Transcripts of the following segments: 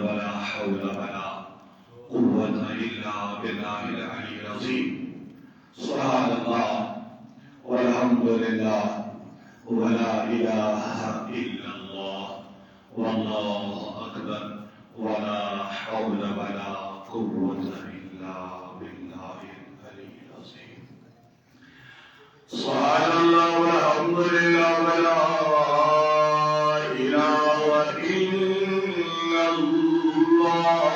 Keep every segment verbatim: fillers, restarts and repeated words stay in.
ولا حول ولا قوة إلا بالله العلي العظيم. سبحان الله والحمد لله ولا إله إلا الله والله أكبر ولا حول ولا قوة إلا بالله العلي العظيم. سبحان الله والحمد لله ولا إله إلا الله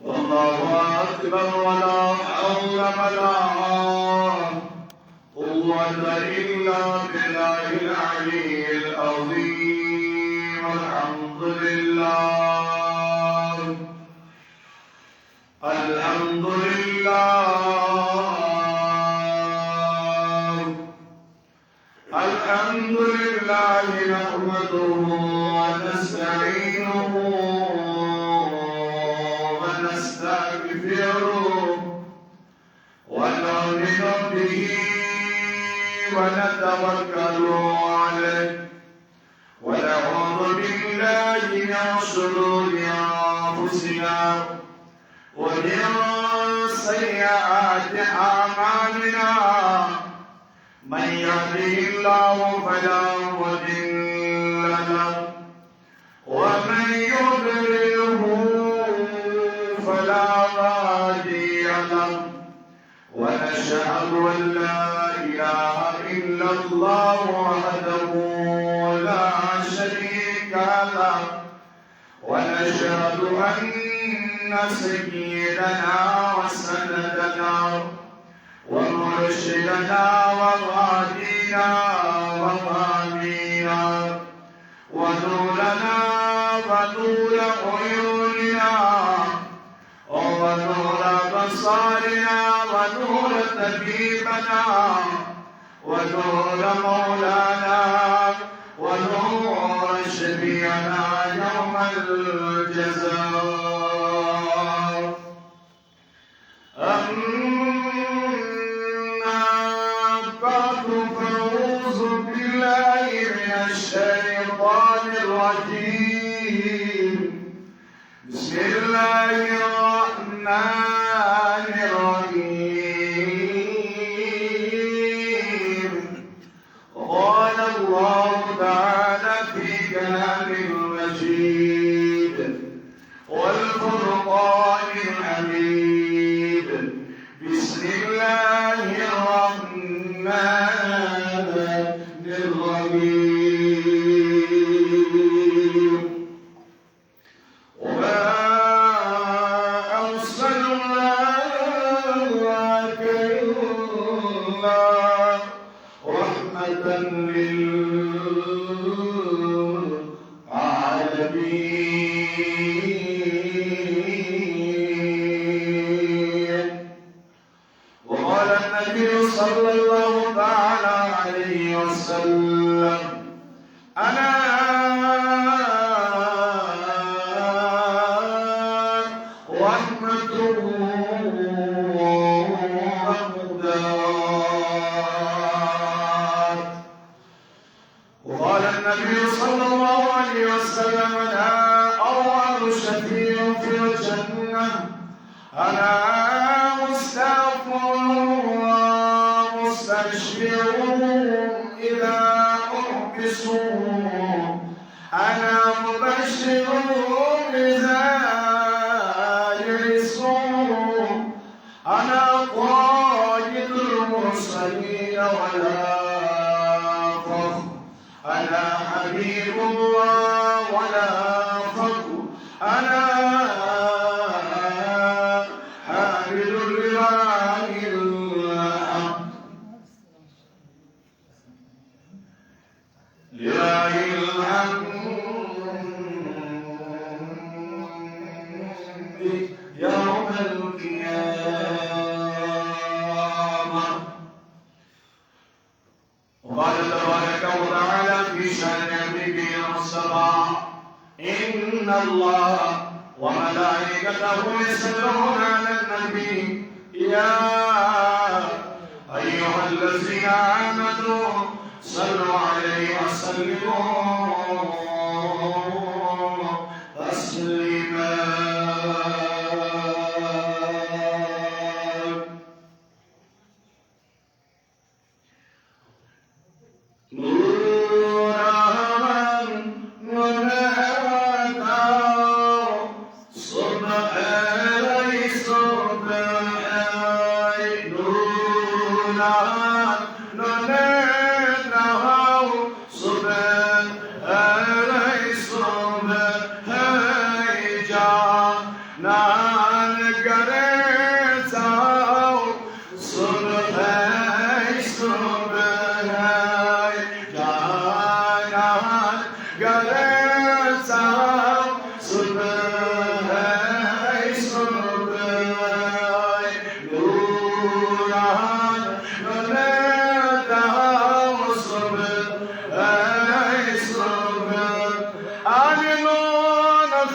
والله أكبر ولا حول ولا قوة إلا بالله العلي العظيم. الحمد لله. الحمد لله. الحمد لله نحمده ونستعينه ونستغفره ونؤمن به ونتوكل عليه ونعوذ بالله من شرور أنفسنا ومن سيئات أعمالنا. من يهده الله فلا مضل له ومن يضلله فلا هادي له. ونشهد أن لا إله إلا الله وحده لا شريك له. ونشهد أن سيدنا وسندنا ومرشدنا وهادينا ومعيننا ونورنا ونور عيوننا ونور أبصارنا ونور طبيبنا ونور مولانا ونور شفيعنا يوم الجزاء. أما بعد فأعوذ بالله من الشيطان الرجيم. بسم الله الرحمن الرحيم. قال الله تعالى في كلام المجيد والفرقان الحميد. بسم الله الرحمن الرحيم. وما أرسلناك إلا رحمة للعالمين. وقال النبي صلى الله تعالى عليه وسلم: أنا رحمة مهداة. وقال النبي صلى الله عليه وسلم: أنا أول شفيع في الجنة، أنا مستغفر ومستشفع إذا أحبسوا، أنا مبشر إذا يئسوا، أنا قائد المرسلين ولا فخر، أنا حبيب الله ولا فخر، أنا حامل لواء الحمد، لواء الحمد يوم القيامة. وقال تبارك وتعالى في شأن حبيبه المصطفى: إن الله وملائكته يصلون على النبي، يا أيها الذين آمنوا صلوا عليه وسلموا تسليما.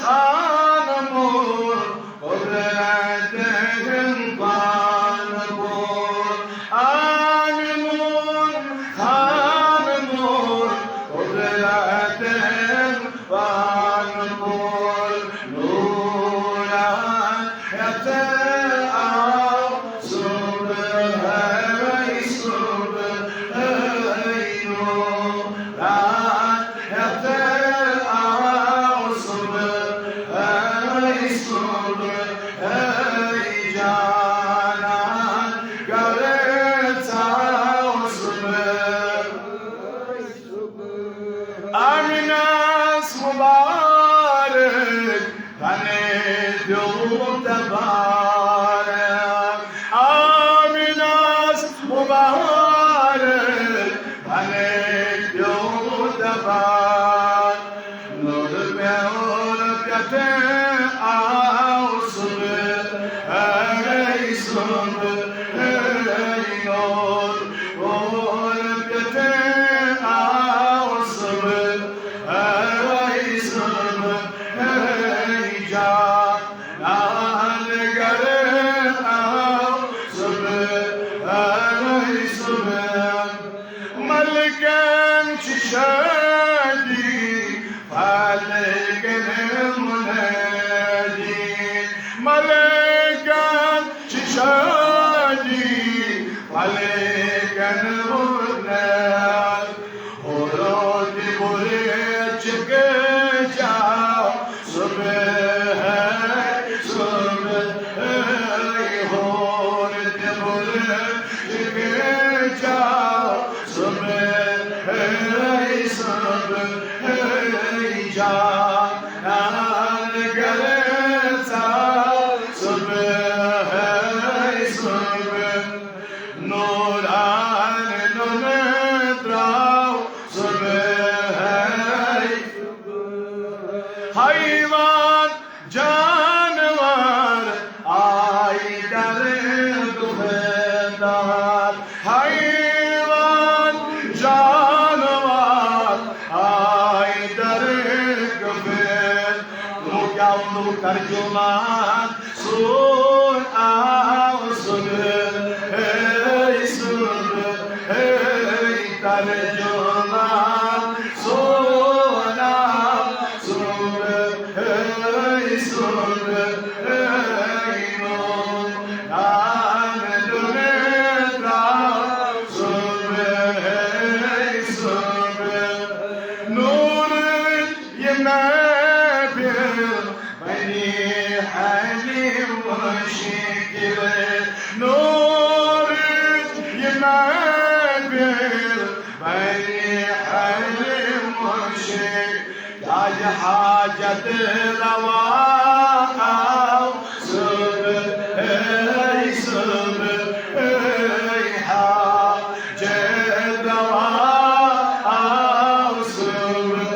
خانمون قدرتن پان پول، آمنون خانمون قدرتن پان پول، نوران ہیتھ آو صبح، ہے صبح، ہے نوران ہیتھ آو صبح، ہے صبح، ہے جانان گرے ژاو صبح۔ آمنس مبارک تنے دیوت بارک، آمنس مبارک تنے دیوت بارک۔ نور پیور پیٹھ آو صبح، ہے صبح، ہے نور۔ اور پیٹھ آو صبح، ہے صبح، ہے جانان گرے آو صبح، ہے صبح۔ ملکن چھ شادی فلکن منادی، ملکن چھ شادی فلکن منادی۔ ہورو تہ بُرے چکے چاو صبح، ہے صبح، ہے ہور تہ بُرے چکے چاو صبح، ہے صبح، ہے جانان گرے ژاو صبح، ہے صبح۔ نوران نُنہٕ ترٛاو صبحٲے۔ حیوان جانور آے درٕگ فِطرت۔ حیوان جانور آے درٕگ فِطرت۔ وۄنۍ کیٛاہ ووٚنُکھ ترجمان؟ سون آو صبح، ہے صبح، ہے ترجمان۔ سون آو صبح، ہے صبح، ہے نور۔ آن دُنیا ترٛاو صبح، ہے صبح۔ نور یہ محفل بنی حلیم مشکل، نور یہ محفل بنی حلیم مشکل۔ تاج حاجت روا آو صبح، ہے صبح، ہے حاجت روا آو صبح،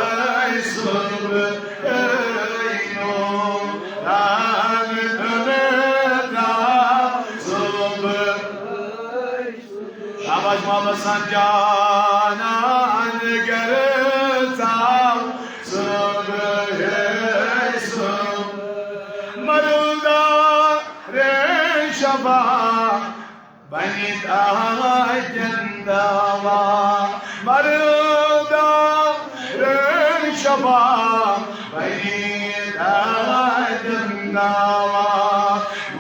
ہے صبح۔ شاباش محمد سان جانان گرتا صبح صبح۔ مردا رین شبا بنی تاجن داوا، مردا رین شبا بنی تاجن داوا۔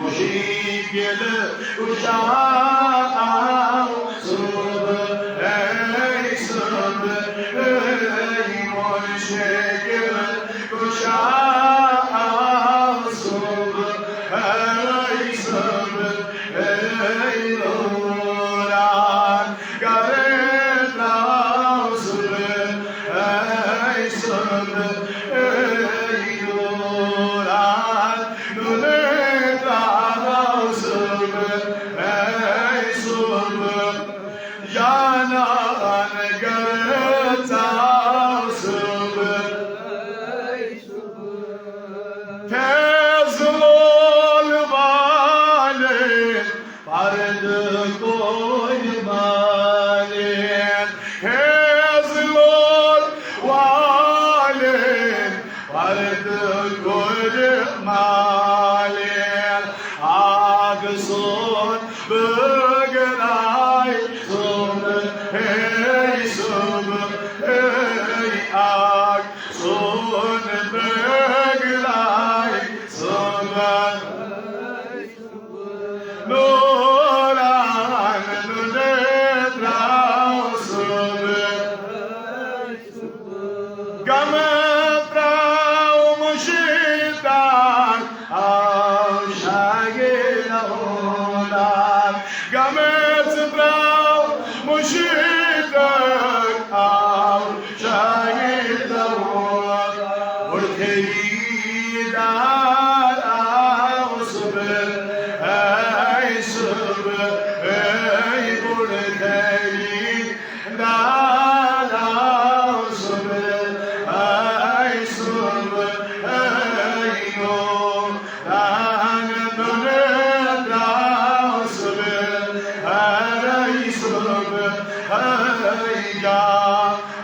مشکل کشا آو صبح، ہے صبح، ہے مشکل کشا آو صبح، ہے صبح، ہے نوران گرتا صبح، ہے صبح، ہے نوران گرتا صبح، ہے صبح۔ جانان گرتا صبح۔ فیض لول والے فرد کوئی مالے، فیض لول والے ارد کور مالین آگ سون بگرائی سون، ہے سون، ہے آگ سون بگرائی سون۔ نوران نورے تراو سون۔ گم تراو مشیتان آو شاگے لہودان۔ گم تراو مشیتان آو شاگے لہودان۔ بڑ خریدار آو صبح، اے صبح، اے بڑ خریدار۔ دادا صبح، اے صبح، اے نو، دان دنیا صبح، اے صبح، اے جا،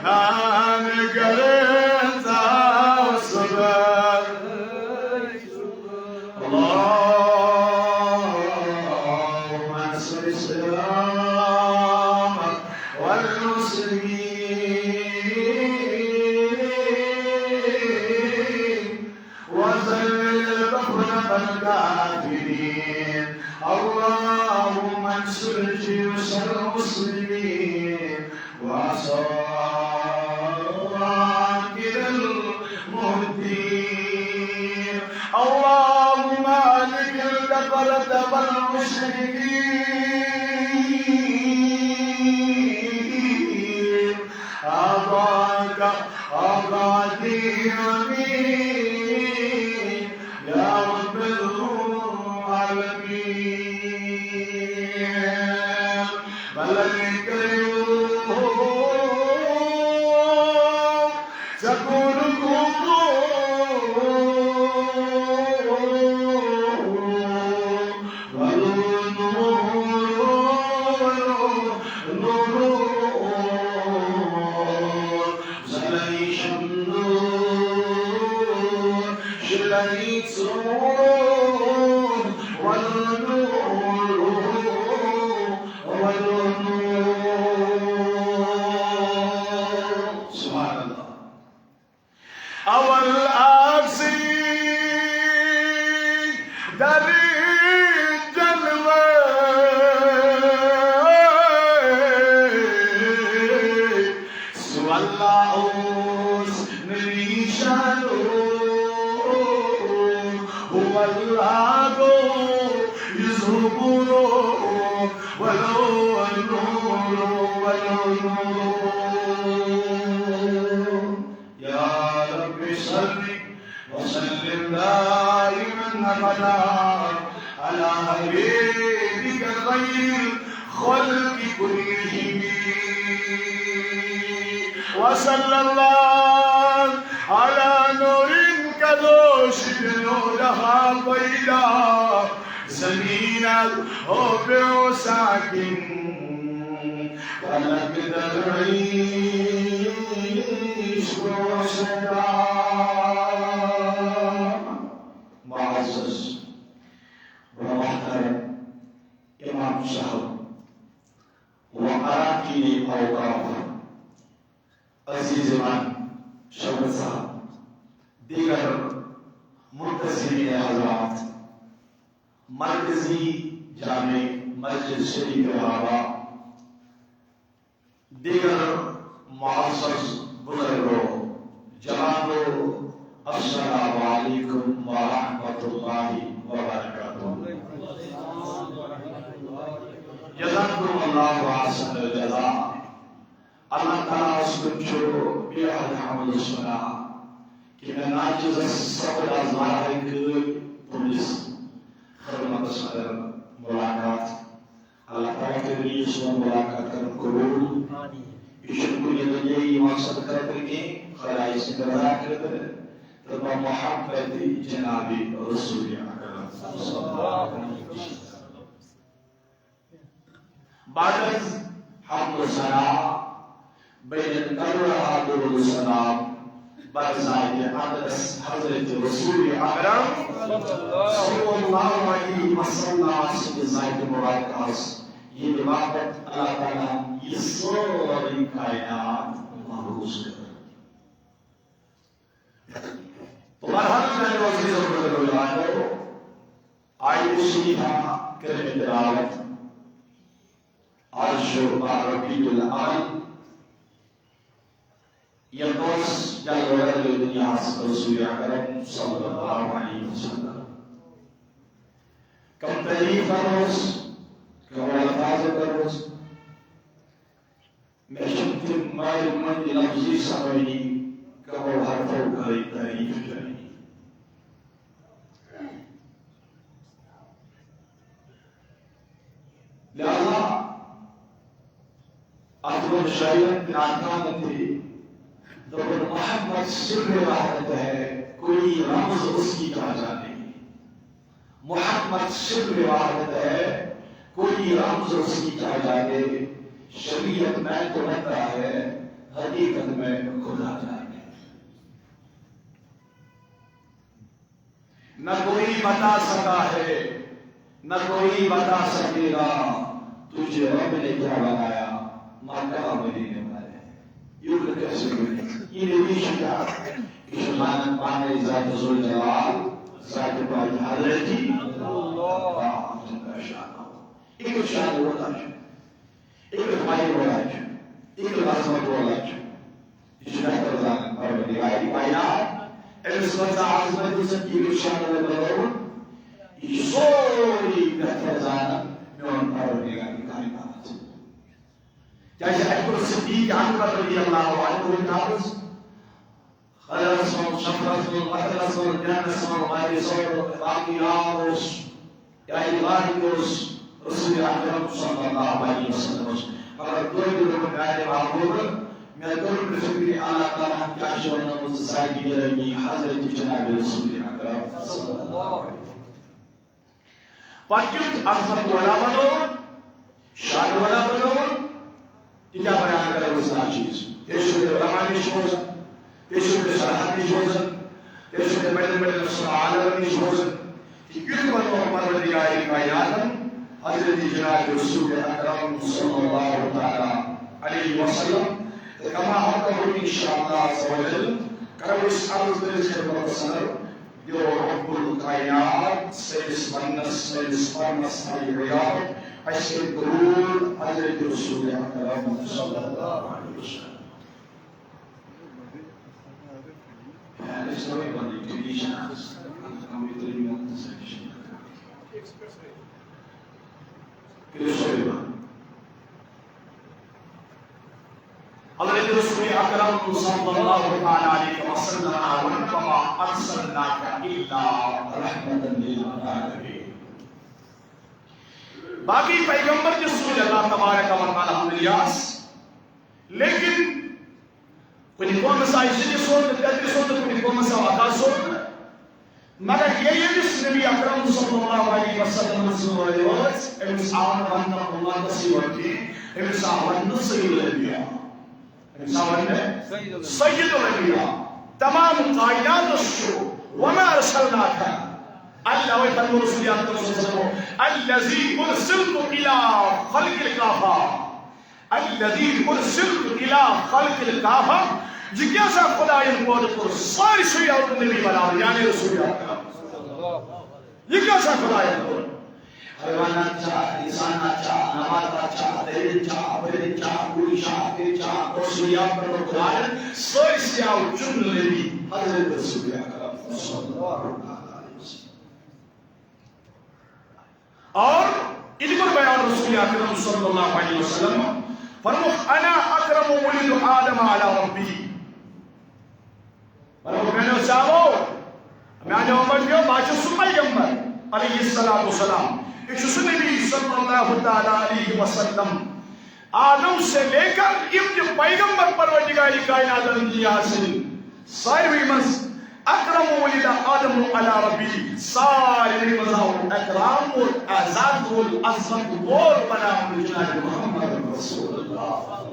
دان گرتا صبح۔ اللهم انصر الإسلام والمسلمين وذلل الكفرة والكافرين. اللهم انصر جيوش المسلمين وعساكر المهدين. اللهم أهلك الكفرة والمشركين. أعطاك أعطاك آمين. يا رب العالمين، بلغ الكريم، سكون القلوب، ولو النور، ولو النور، زليش النور، شليت سرور، ولو النور، ولو النور. سبحان الله. اول آسی در جلوه، سو الله اوس نریشانو، هو الله گو یزهو بورو، ولو النور، ولو النور. يا رب صل وسلم دائما أبدا على حبيبك خير الخلق كلهم. وصلى الله على نور كدوش بنورها بيضاء زمین الحب ساکن، فلک در عشق و صدا. معزز و محترم امام صاحب و اراکین اوقاف، عزیز من شوکت صاحب، دیگر منتظمین حضرات، مرکزی جامع مسجد شریف رحابہ، دیگر معزز بزرگوں، جوانوں، السلام علیکم ورحمۃ اللہ وبرکاتہ۔ جزاکم اللہ احسن الجزاء۔ اللہ تعالیٰ ہس کُن چھُ بے حد حمد و ثنا کہ مےٚ ناچیزس سپٕد از واریاہ کٲلۍ تُہنٛدِس خدمتس اندر ملاقات۔ اللہ تعالیٰ کٔرِنۍ یہِ سون ملاقات کرُن قبول۔ یہِ چھُنہٕ کُنہِ دُنیٲیی مقصد خٲطرٕ کینٛہہ، خدایہِ سٕنٛدِ رضا خٲطرٕ تہٕ بمحبت جناب رسول اکرم صلی اللہ علیہ وسلم۔ بعد از حمد و ثنا، بین الورا درود و سلام بر ذات اقدس رسول اکرم صلی اللہ علیہ وسلم سٕنٛدِ ذاتِ مبارکس، ییٚمہِ باپتھ اللہ تعالیٰ یہِ سٲرٕے کائنات محفوظ کٔر۔ تہٕ مرحبا میانیو عزیزو بزرگو، آیتِ شریفہ کٔر مےٚ تلاوت۔ آز چھُ باہ ربیع الاول، یتھ دۄہس جلوٕ لگٲوِتھ دُنیاہس رسول اکرم صلی اللہ علیہ وسلم۔ کم تعریف کرنس، کم الفاظ کرنس، مےٚ چھُنہٕ تِم مالہِ مۄنٛدِ لفظی سمجھنی، کمو حرفو کٔرٕے تعریف کرنی۔ لہذا اتھ منٛز شاعرن تہِ ناکارن تہِ دوٚپُن، محمد سر وحدت ہے، کوئی رمز اس کی کیا جانے۔ محمد سر وحدت ہے، کوئی رمز اس کی کیا جانے۔ شریعت میں تو بندہ ہے، حقیقت میں خدا جانے۔ نہ کوئی بتا سکا ہے، نہ کوئی بتا سکے گا، تجھے رب نے کیا بنایا، مکہ مدینے والے۔ یوت نہٕ کٲنٛسہِ ووٚن۔ یہِ نبی چھُ کیٛاہ؟ یہِ چھُ زانان پانے ذات ذوالجلال، ذات پاک حضرتی اللہ جل شانہ۔ یہِ کیُتھ شان وولا چھُ؟ یہِ کیُتھ مایہِ وولا چھُ؟ یہِ کیُتھ عظمت وولا چھُ؟ یہِ چھُ بہتر زانان پروردگار کائنات۔ أمِس کۭژاہ عظمت دِژٕن، یہِ کیُتھ شان وولا چھُ؟ یہِ چھُ سورُے بہتر زانان میون پروردگار کائنات۔ کیازِ اَتہِ کوٚر صدیق اکبر رضی اللہ عنہ قبض۔ خیرس منٛز، شفرس منٛز، وطنس منٛز، جنس منٛز، واریاہ سورُے باقی یار اوس، یعنی واریاہ اوس رسول اکرم صلی اللہ علیہ وسلم۔ مگر توتہِ دوٚپُن، میانہِ محبوبہٕ، مےٚ توٚر نہٕ فِکرِ اللہ تعالیٰ ہن کیٛاہ چھُ وَنان، ژٕ ساقی گرٲمی حضرت جناب رسول اکرم صلی اللہ علیہ وسلم۔ پتہٕ کیُتھ عظمت ولا بنووُن، شان ولا بنووُن، تہِ کیٛاہ بیان کرو أسۍ ناچیز؟ تیٚلہِ چھُ تیٚلہِ علماء نِش بوزان، تیٚلہِ چھُ تیٚلہِ صحابہ نِش بوزان، تیٚلہِ چھُ تیٚلہِ بڑٮ۪ن بڑٮ۪ن صحابہ عالمن نِش بوزان۔ تہِ کیُتھ بنوو پروردگار کائناتن حضرت جناب رسول اکرم صلی اللہ تعالیٰ علیہ وسلم۔ تہٕ کما حقہ ان شاء اللہ عز و جل کرو أسۍ عرض تٔمِس خدمتس اندر، یہِ رب الکائنات سٲنِس وننس، سٲنِس پرنس تھایہِ یاد، اسہِ کٔرۍ قبول حضرت رسول اکرم صلی اللہ علیہ وسلم۔ فین ٲسۍ تھاوٕنۍ بنٛدٕے، ٹی وی چھِنہٕ آز۔ کٔرِو سورُے بنٛد۔ حضرت رسول اکرم صلی اللہ تعالیٰ علیہ وسلم فرمایا، "وما ارسلناک الا رحمة للعالمین۔" باقی پیغمبر تہِ سوٗزۍ اللہ تبارک و تعالیٰ ہن دُنیاہس، لیکن کُنہِ قومس آیہِ زٕ تہِ سوزنہٕ، ترٛےٚ تہِ سوزنہٕ، کُنہِ قومس آو اکھ سوزنہٕ۔ مگر ییٚلہِ أمِس نبی اکرم صلی اللہ علیہ وسلم سٕنٛز وٲرۍ وٲژ، أمِس آو نہٕ وننہٕ اُمتس یوت کینٛہہ، أمِس آو وننہٕ سید الانبیاء۔ أمِس آو وننہٕ سید الانبیاء۔ تمام کائناتس چھُ وما ارسلناک۔ اللہ وے فرمو رسول اکرم صلی اللہ علیہ وسلم، الذی ارسلت الی خلق الکافہ۔ الذی ارسلت الی خلق الکافہ، یہِ کیٛاہ سا خدایَن پٲدٕ کوٚر سٲرسٕے اَوُر نبی بناونہٕ، یعنی رسول اکرم۔ یہِ کیٛاہ سا خدایَن کوٚر؟ حیوانات چھا، انسانات چھا، نباتات چھا، درند چھا، پرند چھا، کُلۍ چھا، کٔٹۍ چھا، اوس یہِ یاد کرنہٕ خدایَن، سٲرسٕے آو چُننہٕ نبی حضرت رسول اکرم صلی اللہ علیہ وسلم۔ اور یہِ تہِ کوٚر بیان رسول اکرم صلی اللہ علیہ وسلم، فرمووُکھ، "انا اکرم ولد آدم علی ربی۔" فرمووُکھ، میانیو چاوو، میانیو امتیو، بہٕ چھُس سُہ پیغمبر علیہ الصلوۃ والسلام۔ یہِ چھُ سُہ نبی صلی اللہ تعالیٰ علیہ وسلم۔ آدم سے لے کر ابن پیغمبر پروردگار کائنات انبیاء سٕنٛدۍ ساروی منٛز اکرم ولد آدم علی ربی، ساروی منٛز آو اکرام اور اعزاز اور عظمت وول بناونہٕ جناب محمد رسول اللہ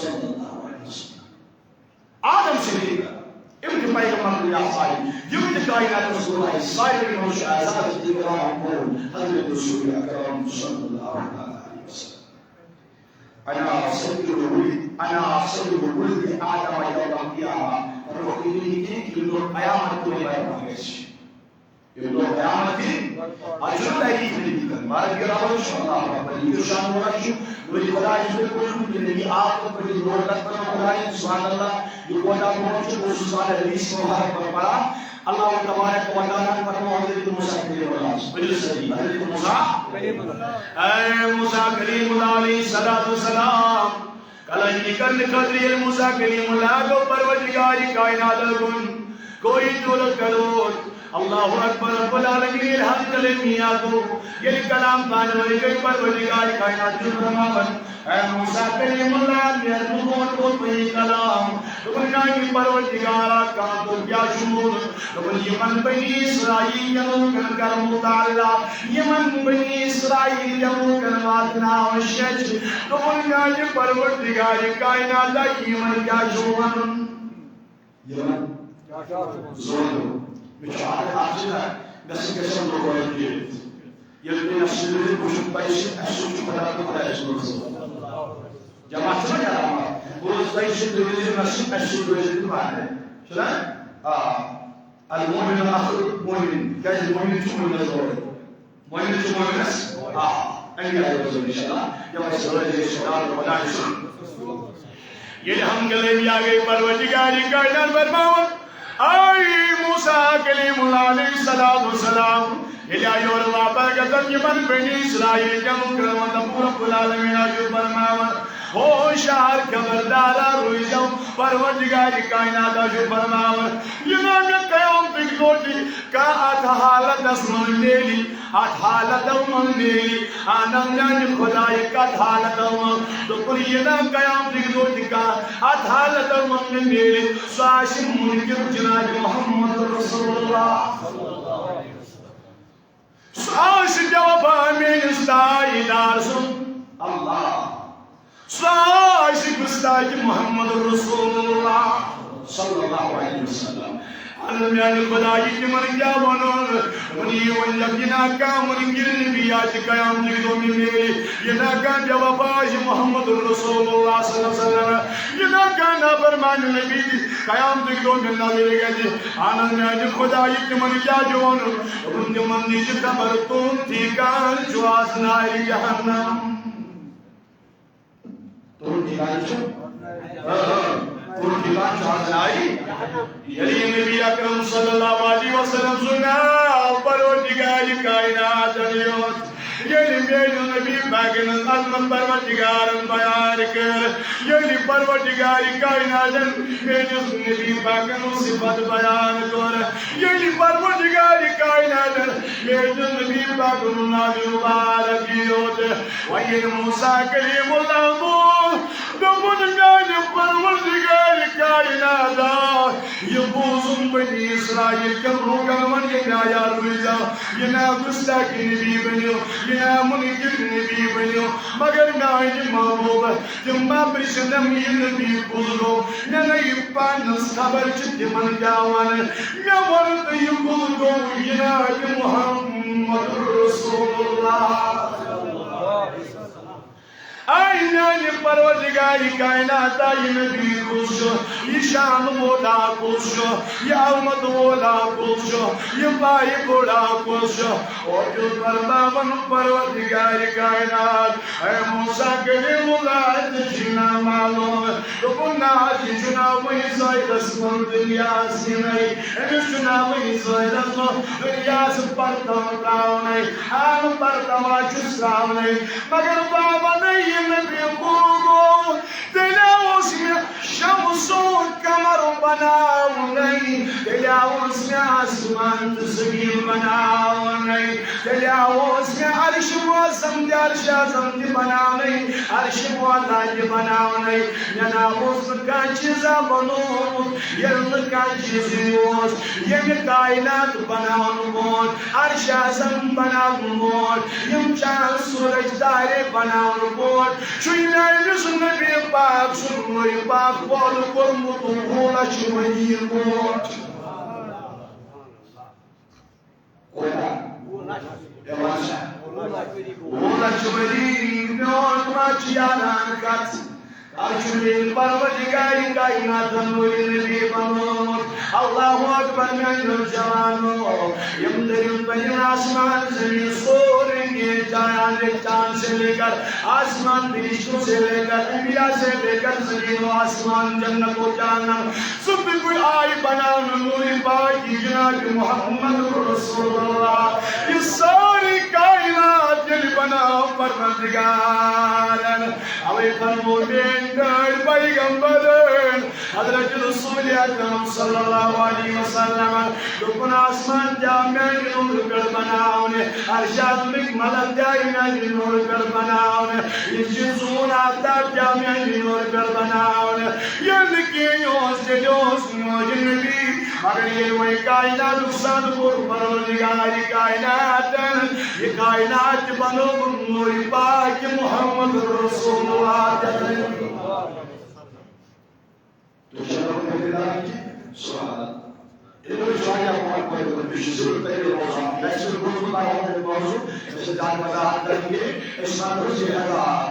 صلی اللہ علیہ وسلم۔ آدم سے لے کر یِم تہِ پیغمبر یا سارے، یِم تہِ کائناتس گۄڈٕ آیہِ، سارے منٛز چھُ اعزاز تہٕ اکرام کوٚرمُت حضرت رسول اکرم صلی اللہ علیہ وسلم۔ انا سید الولد، انا سید الولد آدم یوم القیامہ۔ فرموو، یہِ نہٕ کینٛہہ، ییٚمہِ دۄہ قیامت تہِ برپا گژھِ۔ ییٚمہِ دۄہ قیامت تہِ، پتہٕ چھُنہٕ تَتی فِکرِ کران۔ مگر یہِ رَبَن چھُ اللہ اکبر، یہِ چھُ شان وَنان چھُ، وۄنۍ خۄداے چھُ مےٚ کوٚرمُت، ییٚلہِ یہِ آو، تہٕ پَتہٕ یہِ لوٹ تَتھ پَنُن خۄداے، سبحان اللہ، یہِ کوتاہ برونٛٹھ چھُ، بہٕ اوسُس اَتھ حدیث مبارک پَران۔ اللہ تبارک و تعالیٰ فرموو حضرت موسیٰ کلیم اللہ، ؤنِو سٲری، حضرت موسیٰ۔ اے موسیٰ کلیم اللہ علیہ الصلوۃ والسلام۔ کلٲمی کرنہٕ خٲطرٕ ییٚلہِ موسیٰ کلیم اللہ گوٚو پروردگار کائنات کُن، کوئی دولت کروت۔ اللہ اکبر، رب العالمین ییٚلہِ حق کلٲمی گوٚو، ییٚلہِ کلام پانہٕ ؤنۍ گٔے، پروردگار کائنات چھُ فرماوان، اے موسیٰ کلیم اللہ، مےٚ دوٚپ، بہٕ وَنہٕ تۄہہِ کلام۔ دوٚپُن، میٛانہِ پروردگارا، کانٛہہ تہٕ کیٛاہ چھُ ووٚنمُت؟ دوٚپُن، یِمن بنی اسرائیل کٮ۪ن لوٗکن کر مطالعہ، یِمن بنی اسرائیل کٮ۪ن لوٗکن واتناو شیٚچھ۔ دوٚپُن، میٛانہِ پروردگار کائناتا، یِمن کیٛاہ چھُ وَنُن؟ یِمن زورٕ۔ مےٚ چھُ عادت اکھ چیٖز، مےٚ سۭتۍ گژھن لوٗکھ وَنٕنۍ کٔرِتھ۔ ییٚلہِ تُہۍ مےٚ سۭتۍ روٗزِو، بہٕ چھُس تۄہہِ سۭتۍ، اَسہِ سۭتۍ چھُ خۄدا تہٕ خۄدایَس منٛز۔ جماعت چھُنہ کران؟ بہٕ روزٕ تۄہہِ سۭتۍ، تُہۍ روٗزِو مےٚ سۭتۍ، اَسہِ سۭتۍ روٗزِو تُہۍ پانہٕ۔ چھُنہ؟ آ۔ المؤمن اخو المؤمن۔ کیٛازِ مؤمن چھُ مؤمنَس گۄڈٕ؟ مؤمن چھُ مؤمنَس۔ آ۔ اَمہِ آیہِ روزو اِنشاءاللہ۔ یَوَے سۭتۍ گژھِ خۄدا تہٕ خۄدایَس سۭتۍ۔ ییٚلہِ ہم کلٲمی گٔے، پروردگار کائنات فرماوان، اے موسیٰ کلیم اللہ علیہ الصلوۃ والسلام، ییٚلہِ آ یورٕ واپس گژھن یِمن بنی اسرائیل کٮ۪ن لوٗکن، رب العالمین چھُ فرماوان، ہوشیار خبردارا روٗزِو، پروردگار کائنات چھُ فرماوان، یہِ نا مےٚ قیامتٕکۍ دۄہ تہِ کانٛہہ اتھ حالتس منٛز میلہِ، اتھ حالتس منٛز میلہِ، اہن حظ، میانہِ خۄدایہِ کتھ حالتس منٛز؟ دوٚپُن، یہِ نا قیامتٕکۍ دۄہ تہِ کانٛہہ اتھ حالتس منٛز مےٚ میلہِ، سُہ آسہِ منکر جناب محمد رسول اللہ۔ سُہ آسہِ بے وفا میٲنِس تاجدار سُنٛد۔ اللہ۔ سُہ آسہِ گُستاخِ محمد رسول اللہ صلی اللہ علیہ وسلم۔ اہن میانہِ خۄدایہِ، تِمن کیٛاہ وَنو؟ دوٚپُن، یہِ ؤنۍ زٮ۪کھ، یہِ نا کانٛہہ منکر نبی آسہِ قیامتٕکۍ دۄہ مےٚ میلہِ، یہِ نا کانٛہہ بے وفا آسہِ محمد رسول اللہ صلی اللہ علیہ وسلم، یہِ نا کانٛہہ نافرمان نبی تہِ قیامتٕکۍ دۄہ مےٚ نظرِ گژھِ۔ اہن میانہِ خۄدایہِ، تِمن کیٛاہ چھُ وَنُن؟ دوٚپُن، تِمن نِش چھِ خبر، تُہُنٛد ٹھِکان چھُ آز نارِ جہنم۔ تُہُنٛد ٹھِکانہٕ چھُ، آ، تُہُنٛد ٹھِکانہٕ چھُ آز نارِ۔ ییٚلہِ یہِ نبی اکرم صلی اللہ علیہ وسلم سُنٛد ناو پروردگارِ کائناتن یوت، ییٚلہِ میٲنِس نبی پاکن ہٕنٛز عظمت پروردگارن بیان کٔر، ییٚلہِ پروردگارِ کائناتن میٲنِس نبی پاکن ہٕنٛز صفت بیان کٔر، ییٚلہِ پروردگارِ کائناتن میٲنِس نبی پاکن ہُنٛد ناو مُبارک یوت، وۄنۍ ییٚلہِ موسیٰ کلیم اللہ بوٗز، دوٚپُن، میانہِ پروردگار کائناتا، یہِ بوٗزُم بنی اسرائیل کٮ۪ن لوٗکن، وۄنۍ ییٚمہِ آیہِ روٗزِو، یہِ نا گُستاخِ نبی بٔنِو، یہِ نا منکر نبی بٔنِو، مگر میانہِ محبوبہ، تِم ما پرٛژھنم، یہِ نبی کُس گوٚو؟ مےٚ نَے پانس خبر چھِ تِمن کیٛاہ وَنہٕ۔ مےٚ ووٚن تہٕ یہِ کُس گوٚو؟ یہِ نا یہِ محمد رسول اللہ۔ اے میانہِ پروردگار کائناتا، یہِ نبی کُس چھُ؟ یہِ شان وولا کُس چھُ؟ یہِ عظمت وولا کُس چھُ؟ یہِ پایہِ بوڑا کُس چھُ؟ اور چھُ فرماوان پروردگار کائنات، اے موسیٰ کلیم اللہ، ژےٚ چھُے نا معلوم؟ دوٚپُن، نہ، یہِ چھُ نا وٕنہِ ظٲہرس منٛز دُنیاہس یِنَے۔ أمِس چھُ نا وٕنہِ ظٲہرس منٛز دُنیاہس پردٕ ترٛاونَے۔ آ نہٕ پردٕ ما چھُس ترٛاونَے۔ مگر بابا نَے، یہِ نبی کُس گوٚو؟ تیٚلہِ اوس مےٚ شمس و قمر بناونَے، تیٚلہِ اوس مےٚ آسمان تہٕ زٔمیٖن بناونَے، تیٚلہِ اوس مےٚ عرش معظم تہِ عرش اعظم تہِ بناونَے، عرش معلیٰ تہِ بناونَے۔ مےٚ نہ اوس نہٕ کانٛہہ چیٖزا بنوومُت، ییٚلہِ نہٕ کانٛہہ چیٖزٕے اوس، ییٚمہِ کائنات بناونہٕ برونٛٹھ، عرش اعظم بناونہٕ برونٛٹھ، یِم چاند سورج تارے بناونہٕ برونٛٹھ، چھُے میٲنِس نبی پاک سُنٛد روح پاک وعدٕ کوٚرمُت وُہ لَچھ ؤری برونٛٹھ۔ کوٗتاہ؟ ہے، وَن سا۔ وُہ لَچھ ؤری برونٛٹھ ما چھِ یادان کَتھ؟ اَز چھُ میٛٲنۍ پروردگارِ کائناتَن نوٗرِ نبی بنوومُت۔ اللہ اکبر میٛانیو جوانو۔ یِم دٔریُن پٔرِن آسمان زمین سورُے کینٛہہ جایان، چاند سے لے کر آسمان، فرشتوں سے لے کر انبیاء سے لے کر زمین و آسمان، جنت و جہنم، سُہ تہِ کُنہِ آیہِ بناونہٕ نوٗرِ پاک جناب محمد رسول اللہ۔ یہِ سٲرٕے کائنات ییٚلہِ بناو پروردگارن، اوے فرمو میٲنۍ ٹٲٹھۍ پیغمبرن، حضرت رسول اکرم صلی اللہ علیہ وسلم، دوٚپُن آسمان تہِ آو میانہِ نوٗرٕ پٮ۪ٹھ بناونہٕ، عرش عظمٕکۍ ملک تہِ آیہِ میانہِ نوٗرٕ پٮ۪ٹھ بناونہٕ، یِم چھِ زوٗن آفتاب تہِ آو میانہِ نوٗرٕ پٮ۪ٹھ بناونہٕ۔ ییٚلہِ نہٕ کینٛہہ اوس، تیٚلہِ اوس نوٗرِ نبی۔ مگر ییٚلہِ وۄنۍ کائناتُک سَد کوٚر پروردگارِ کائناتن، یہِ کائنات تہِ بنووُن نوٗرِ پاک محمد رسول اللہ۔ تُہۍ چھِو نہٕ وۄنۍ خریٖدار کینٛہہ؟ سبحان اللہ۔ ییٚلہِ وۄنۍ چھُ واریاہ پاک پٲدٕ گوٚمُت، یہِ چھُ ضروٗرت تۄہہِ روزان۔ اَسہِ چھُ بوٗزمُت واریاہَن لوٗکَن منٛز، أسۍ چھِ زیادٕ وضاحت کَرٕنۍ کینٛہہ، أسۍ وَنو زِ عذاب۔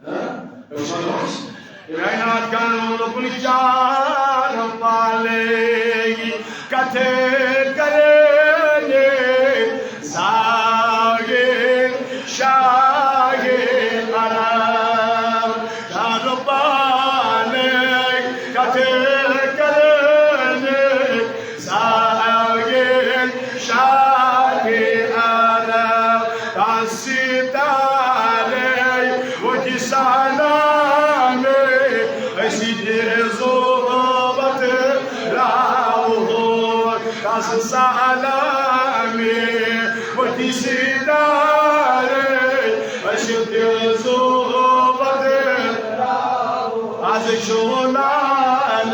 ہاں؟ أسۍ وَنو أسۍ، کائنات کا نور کُنہِ چار پالے گی، کتھے کرے گے، ساگے شاگے عرب۔ چار پالے کتھے کرے گے، ساگے شاگے عرب۔ ستارے وتی سلامے، أسۍ دِ ضوابط راوہو۔ کس سلامے وتی ستارے، أسۍ دِ ضوابط۔ از چھُ لال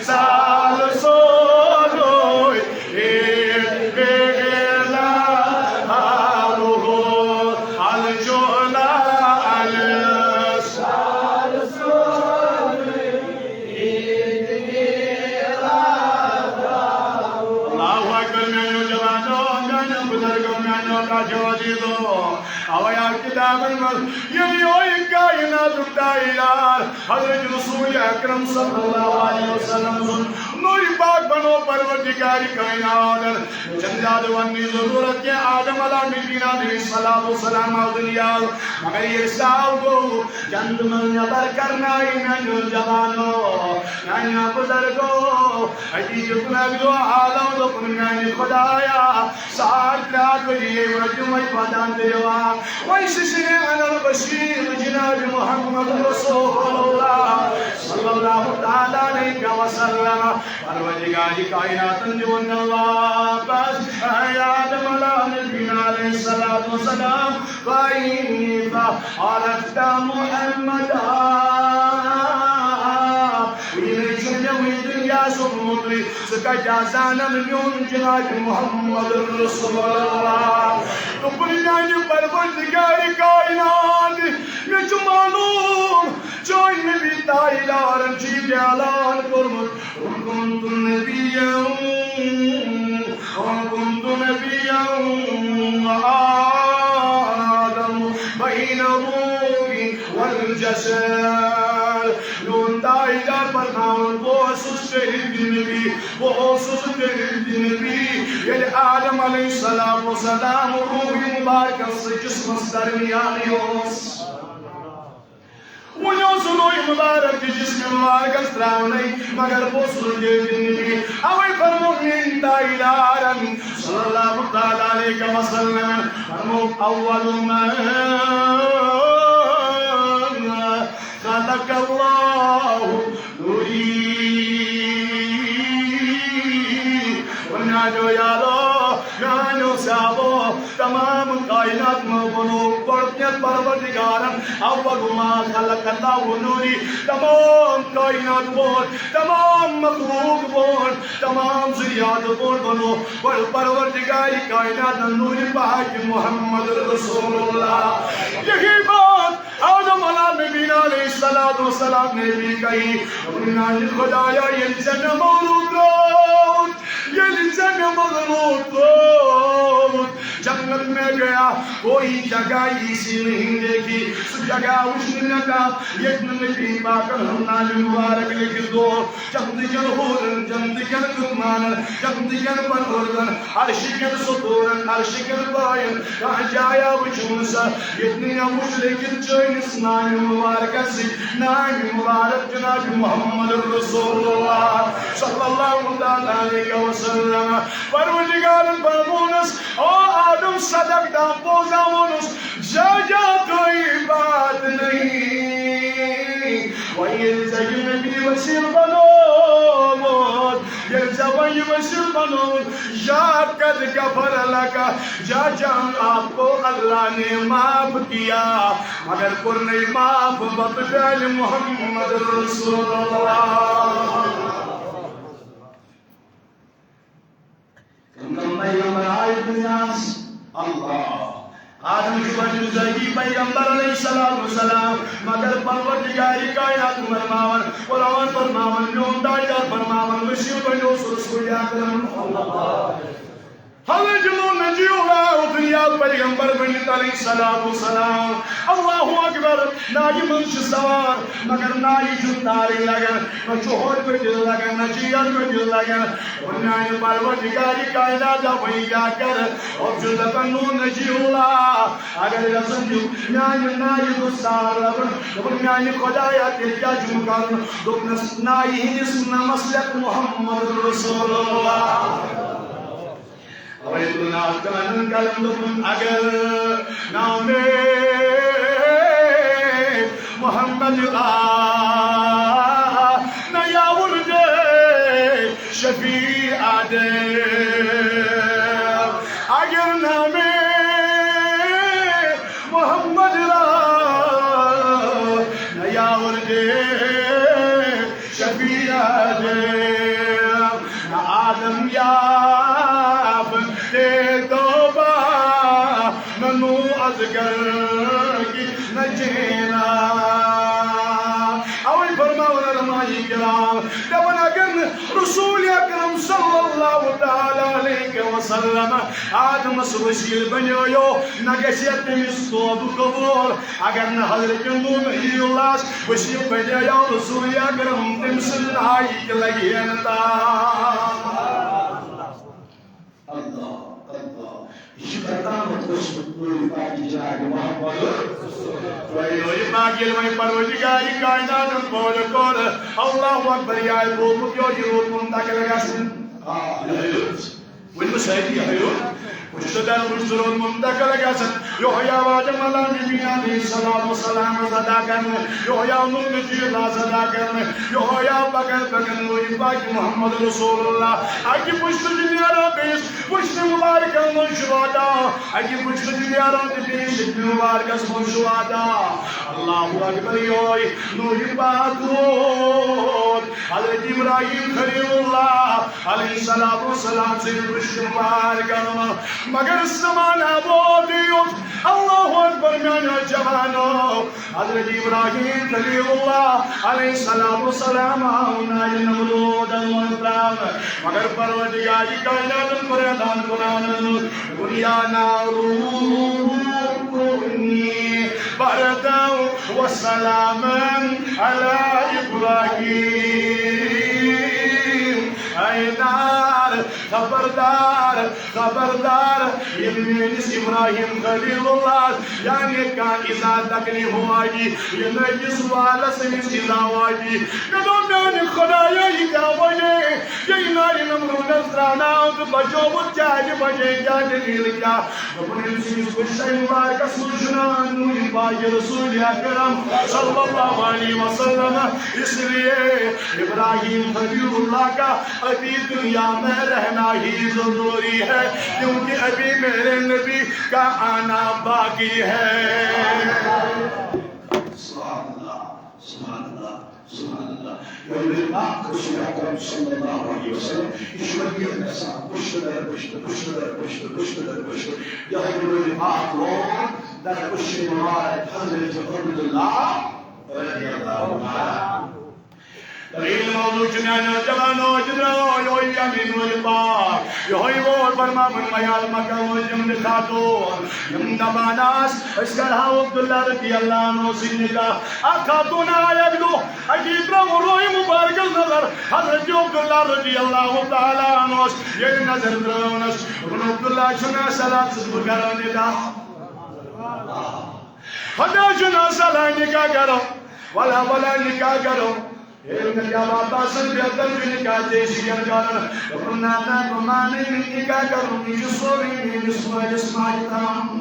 سال سورُے عید میلاد ہاوہو، الجولہ الس۔ اللہ اکبر، میانیو جوانو، میانیو بزرگو، میانیو ٹاٹھیو عزیزو۔ اوے آو کتابن منٛز، ییٚلہِ یہِ کائناتُک تاجدار حضرت رسول اکرم صلی اللہ علیہ وسلم سُنٛد نوٗرِ پاک بنو پروردگارِ کائنات۔ مےٚ چھَنہٕ زیادٕ وننٕچ ضروٗرت کینٛہہ، آدم علیہ نبینا علیہ الصلوۃ والسلام آو دُنیا، مگر ییٚلہِ سُہ آو گوٚو، جنتہٕ منٛز نٮ۪بر کرنایہِ میٛانیو جوانو، میٛانیو بُزرگو۔ أتی دیُتُن اَکہِ دۄہ آلو، دوٚپُن، میٛانہِ خۄدایا، ساڑ ترٛےٚ ہتھ ؤری گٔے وۄنۍ تِمَے پَدان تہٕ یِوان۔ وۄنۍ چھِ سِنہِ اَنَل بشیٖر جِناب محمد رسول اللہ صلی اللہ تعالیٰ علیہ وسلم۔ پروردگارِ کائناتَن دیُن مےٚ واپس۔ اے آدم علیہ نبینا علیہ الصلوۃ والسلام، کیف عرفت محمدا؟ یہِ نَے چھُنہٕ مےٚ وٕنہِ دُنیاہَس ووٚنمُتٕے۔ ژٕ کَتہِ آس زانان میون جناب محمد رسول اللہ؟ دوٚپُن، میانہِ پروردگارِ کائنات، مےٚ چھُ معلوم، چٲنۍ نبی تاجدارن چھُ یہِ اعلان کوٚرمُت، "كنت نبيا، كنت نبيا وآدم بين الروح والجسد۔" میون تاجدار فرماوان، بہٕ اوسُس تیٚلہِ تہِ نبی، بہٕ اوسُس تیٚلہِ تہِ نبی، ییٚلہِ آدم علیہ السلام وسلام روح مبارکس تہٕ جسمس درمیانٕے اوس۔ وۄنۍ اوس روح مبارک تہِ جسم مبارکس تراونے، مگر بہٕ اوسُس تیٚلہِ تہِ نبی۔ اوے فرموو میٲنۍ تاجدارن صلی اللہ تعالیٰ علیہ وسلم، فرموو، اول من خلق الله نوري۔ میانیو یارو، میانیو صحابو، تمام کائنات منٛز بنوو گۄڈٕنیتھ پروردگارن، اول ما خلق الله نوري۔ تمام کائنات وول، تمام مخلوق وول، تمام ذریات وول بنوو گۄڈٕ پروردگارِ کائنات نوٗرِ پاک محمد رسول اللہ۔ یہی بات آدم علیٰ نبینا علیہ الصلوۃ والسلام نے بھی کہی، دوٚپُن، میانہِ خدایا، ییٚلہِ ژےٚ مےٚ مولوٗد ترٛووُتھ، ییٚلہِ ژےٚ مےٚ مولوٗد ترٛووُتھ، جنت میں گیا، کوئی جگہ ایسی نہیں دیکھی، سُہ جگہ وٕچھ نہٕ مےٚ کانٛہہ، ییٚتہِ نہٕ نبی پاکن ہُنٛد ناوِ مُبارک لیکھِتھ گوٚو۔ جنتہٕ کٮ۪ن حورن، جنتہٕ کٮ۪ن غلمانن، جنتہٕ کٮ۪ن پنہورن، عرشہِ کٮ۪ن ستوٗرن، عرشہِ کٮ۪ن پاین، کانٛہہ جایا وٕچھُن سا، ییٚتہِ نہٕ مےٚ وٕچھ لیکن چٲنِس ناوِ مُبارکس سۭتۍ، ناوِ مُبارک جناب محمد رسول اللہ صلی اللہ تعالیٰ علیہ وسلم۔ پروردگارن فرمونس، او آدم، صدقت، پوٚز ہا ووٚنُس، جا جا کوئی بات نہیں۔ وۄنۍ ییٚلہِ ژےٚ یہِ نبی وسیٖل بنوومُت، ییٚلہِ ژےٚ وۄنۍ یہِ وسیٖل بنوومُت، یا قد غفر لک، جا جان، آپ کو اللہ نے معاف کیا، مگر کوٚرنَے معاف بطفیل محمد رسول اللہ۔ کم کم پیغمبر آئے دنیا۔ اللہ۔ آدم چھُ گۄڈٕنیُک ذٲتی پیغمبر علیہ الصلوۃ والسلام، مگر پروردگار کائنات فرماوان، قرآن فرماوان، میون تاجدار فرماوان، وسیٖل بنیوس رسول اکرم۔ حضرت نوح نجی اللہ دنیا پیغمبر بنیت علیہ الصلوۃ والسلام۔ اللہ اکبر۔ نایہِ منٛز چھُ سوار، مگر نایہِ چھُ تارٕے لگان، نہ چھُ ہورٕ پٔتِس لگان، نہ چھُ یورٕ پٔتِس لگان۔ اور میانہِ پروردگار کائنات، وۄنۍ کیٛاہ کرٕ؟ اور چھُ دپان نوح نجی اللہ، اگر یژھان چھُ میانہِ نایہِ گوٚژھ تار لگُن، دوٚپُن، میانہِ خدایا، تیٚلہِ کیٛاہ چھُم کرُن؟ دوٚپنس، نایہِ ہٕنٛدِس نمس لیکھ محمد رسول اللہ۔ اوے تُلُن آز قلم، قلم دوٚپُن، اگر نامِ محمد آ نہ یاوُر دے شفیع آ دے۔ اگر نامِ محمد را نہ یاوُر دے شفیع آ دے۔ نہ آدم یاب تے توبہ، نہ نوح از گرگی نہ جینا۔ اوے فرماوان علماء کرام، دپان اگر نہٕ رسول اکرم صلی اللہ تعالیٰ علیہ وسلم آدمس وسیل بنیو، نہ گژھِ تٔمِس توبہٕ قبول۔ اگر نہٕ حضرت نوح نبی اللہ وسیل بنیو رسول اکرم، تٔمۍ سٕنٛز نائی تہِ لگہِ ہا نہٕ تار۔ اللہ، اللہ۔ یہ کرامت اوس نوری پاکی جناب محمد۔ وۄنۍ نوری پاک ییٚلہِ وۄنۍ پروردگار کائناتن پٲدٕ کوٚر، اللہ اکبر، یہِ آیہِ بوٗزمُت، یہِ اوس یہِ روٗدمُت منتقل گژھُن۔ آ، یہِ اوس۔ ؤنِو سٲری، یہِ اوس۔ وٕچھِو تۄہہِ، وٕچھ ضروٗر منتقل گژھُن۔ یہوے آو آدم علیٰ نبینا علیہ الصلوۃ والسلام ادا کرنہٕ، یہوے آو نوح نبی اللہ ادا کرنہٕ، یہوے آو پکان پکان نوری پاک محمد رسول اللہ۔ اکہِ پُشتہٕ چھُ نیران بیٚیِس پُشتہٕ مبارکس منٛز چھُ واتان، اکہِ پُشتہٕ چھُ نیران تہٕ بیٚیِس شکلہِ مبارکس منٛز چھُ واتان۔ اللہ اکبر، یہوے نوری پاک ووت حضرت ابراہیم خلیل اللہ علیہ الصلوۃ والسلام سٕنٛدِ پُشتہٕ مبارکس منٛز۔ مگر زمانہ ووت یُتھ، اللہ اکبر میانیو جوانو، حضرت ابراہیم خلیل اللہ علیہ الصلوۃ والسلام آو نارِ نمرودس منٛز ترٛاونہٕ، مگر پروردگار کائناتن کوٚر اعلان قرآنس منٛز، قل یا نار کونی بردا و سلاما علی ابراہیم۔ اے نار، خبردار، خبردار، ییٚلہِ میٲنِس ابراہیم خلیل اللہ یعنی کانٛہہ ایزا تکلیف واتی، یہِ نٔیِس بالس أمِس ایزا واتی۔ مےٚ دوٚپ، میانہِ خدایا، یہِ کیٛاہ وجہ؟ یہِ نارِ نمرودس ترٛاونہٕ آو تہٕ بچووُتھ، کیٛازِ بچے؟ کیٛاہ دٔلیٖل کیٛاہ؟ دوٚپُن، أمۍ سٕنٛدِس پُشتَے مُبارکَس منٛز چھُ ناو نوٗرِ پاکِ رسول اکرم صلی اللہ علیہ وسلم۔ اس لیے ابراہیم خلیل اللہ کا ابھی دنیا میں رہنا ہی ضروری ہے، کیونکہ ابھی میرے نبی کا آنا باقی ہے۔ سبحان اللہ، سبحان اللہ، سبحان اللہ۔ نبی پاک رسول اکرم صلی اللہ علیہ وسلم، یہِ چھُ ؤرۍ یَس گژھان پُشتہٕ در پُشتہٕ، پُشتہٕ در پُشتہٕ، پُشتہٕ در پُشتہٕ۔ یِہوٚے نبی پاک لوگ در پُشتہٕ مبارک حضرت عبداللہ رضی اللہ تعالیٰ عنہ۔ دٔلیٖل موضوع چھُ میٛانیو جوانو، یہِ درٛاو یِہوٚے ییٚمہِ نوٗرِ پاک، یِہوٚے ووت فرماوُن میال مکہ وٲلۍ یِم تہِ خاتوٗن، یِم دپان آس، أسۍ کرہاو عبداللہ رضی اللہ عنہ سۭتۍ نکاح۔ اکھ خاتوٗن آے اکہِ دۄہ، اَتی ترٛٲوٕن روے مُبارکس نظر۔ حضرت عبداللہ رضی اللہ تعالیٰ عنہ اوس، ییٚلہِ نظر ترٛٲونس، دوٚپُن، عبداللہ چھُنہٕ صلاح، ژٕ بہٕ کرو نکاح۔ خدا چھُنہٕ صلاح، نکاح کرو۔ ولا، ولا، نکاح کرو۔ ییٚلہِ نہٕ کیٛاہ بات آسان، بہتر چھُ نکاح ژےٚ سۭتۍ کرُن۔ دوٚپُن، نہ، نہ، بہٕ مانَے نہٕ نکاح کرُن، یہِ چھُ سورُے میٛٲنِس مٲلِس ماجہِ تام۔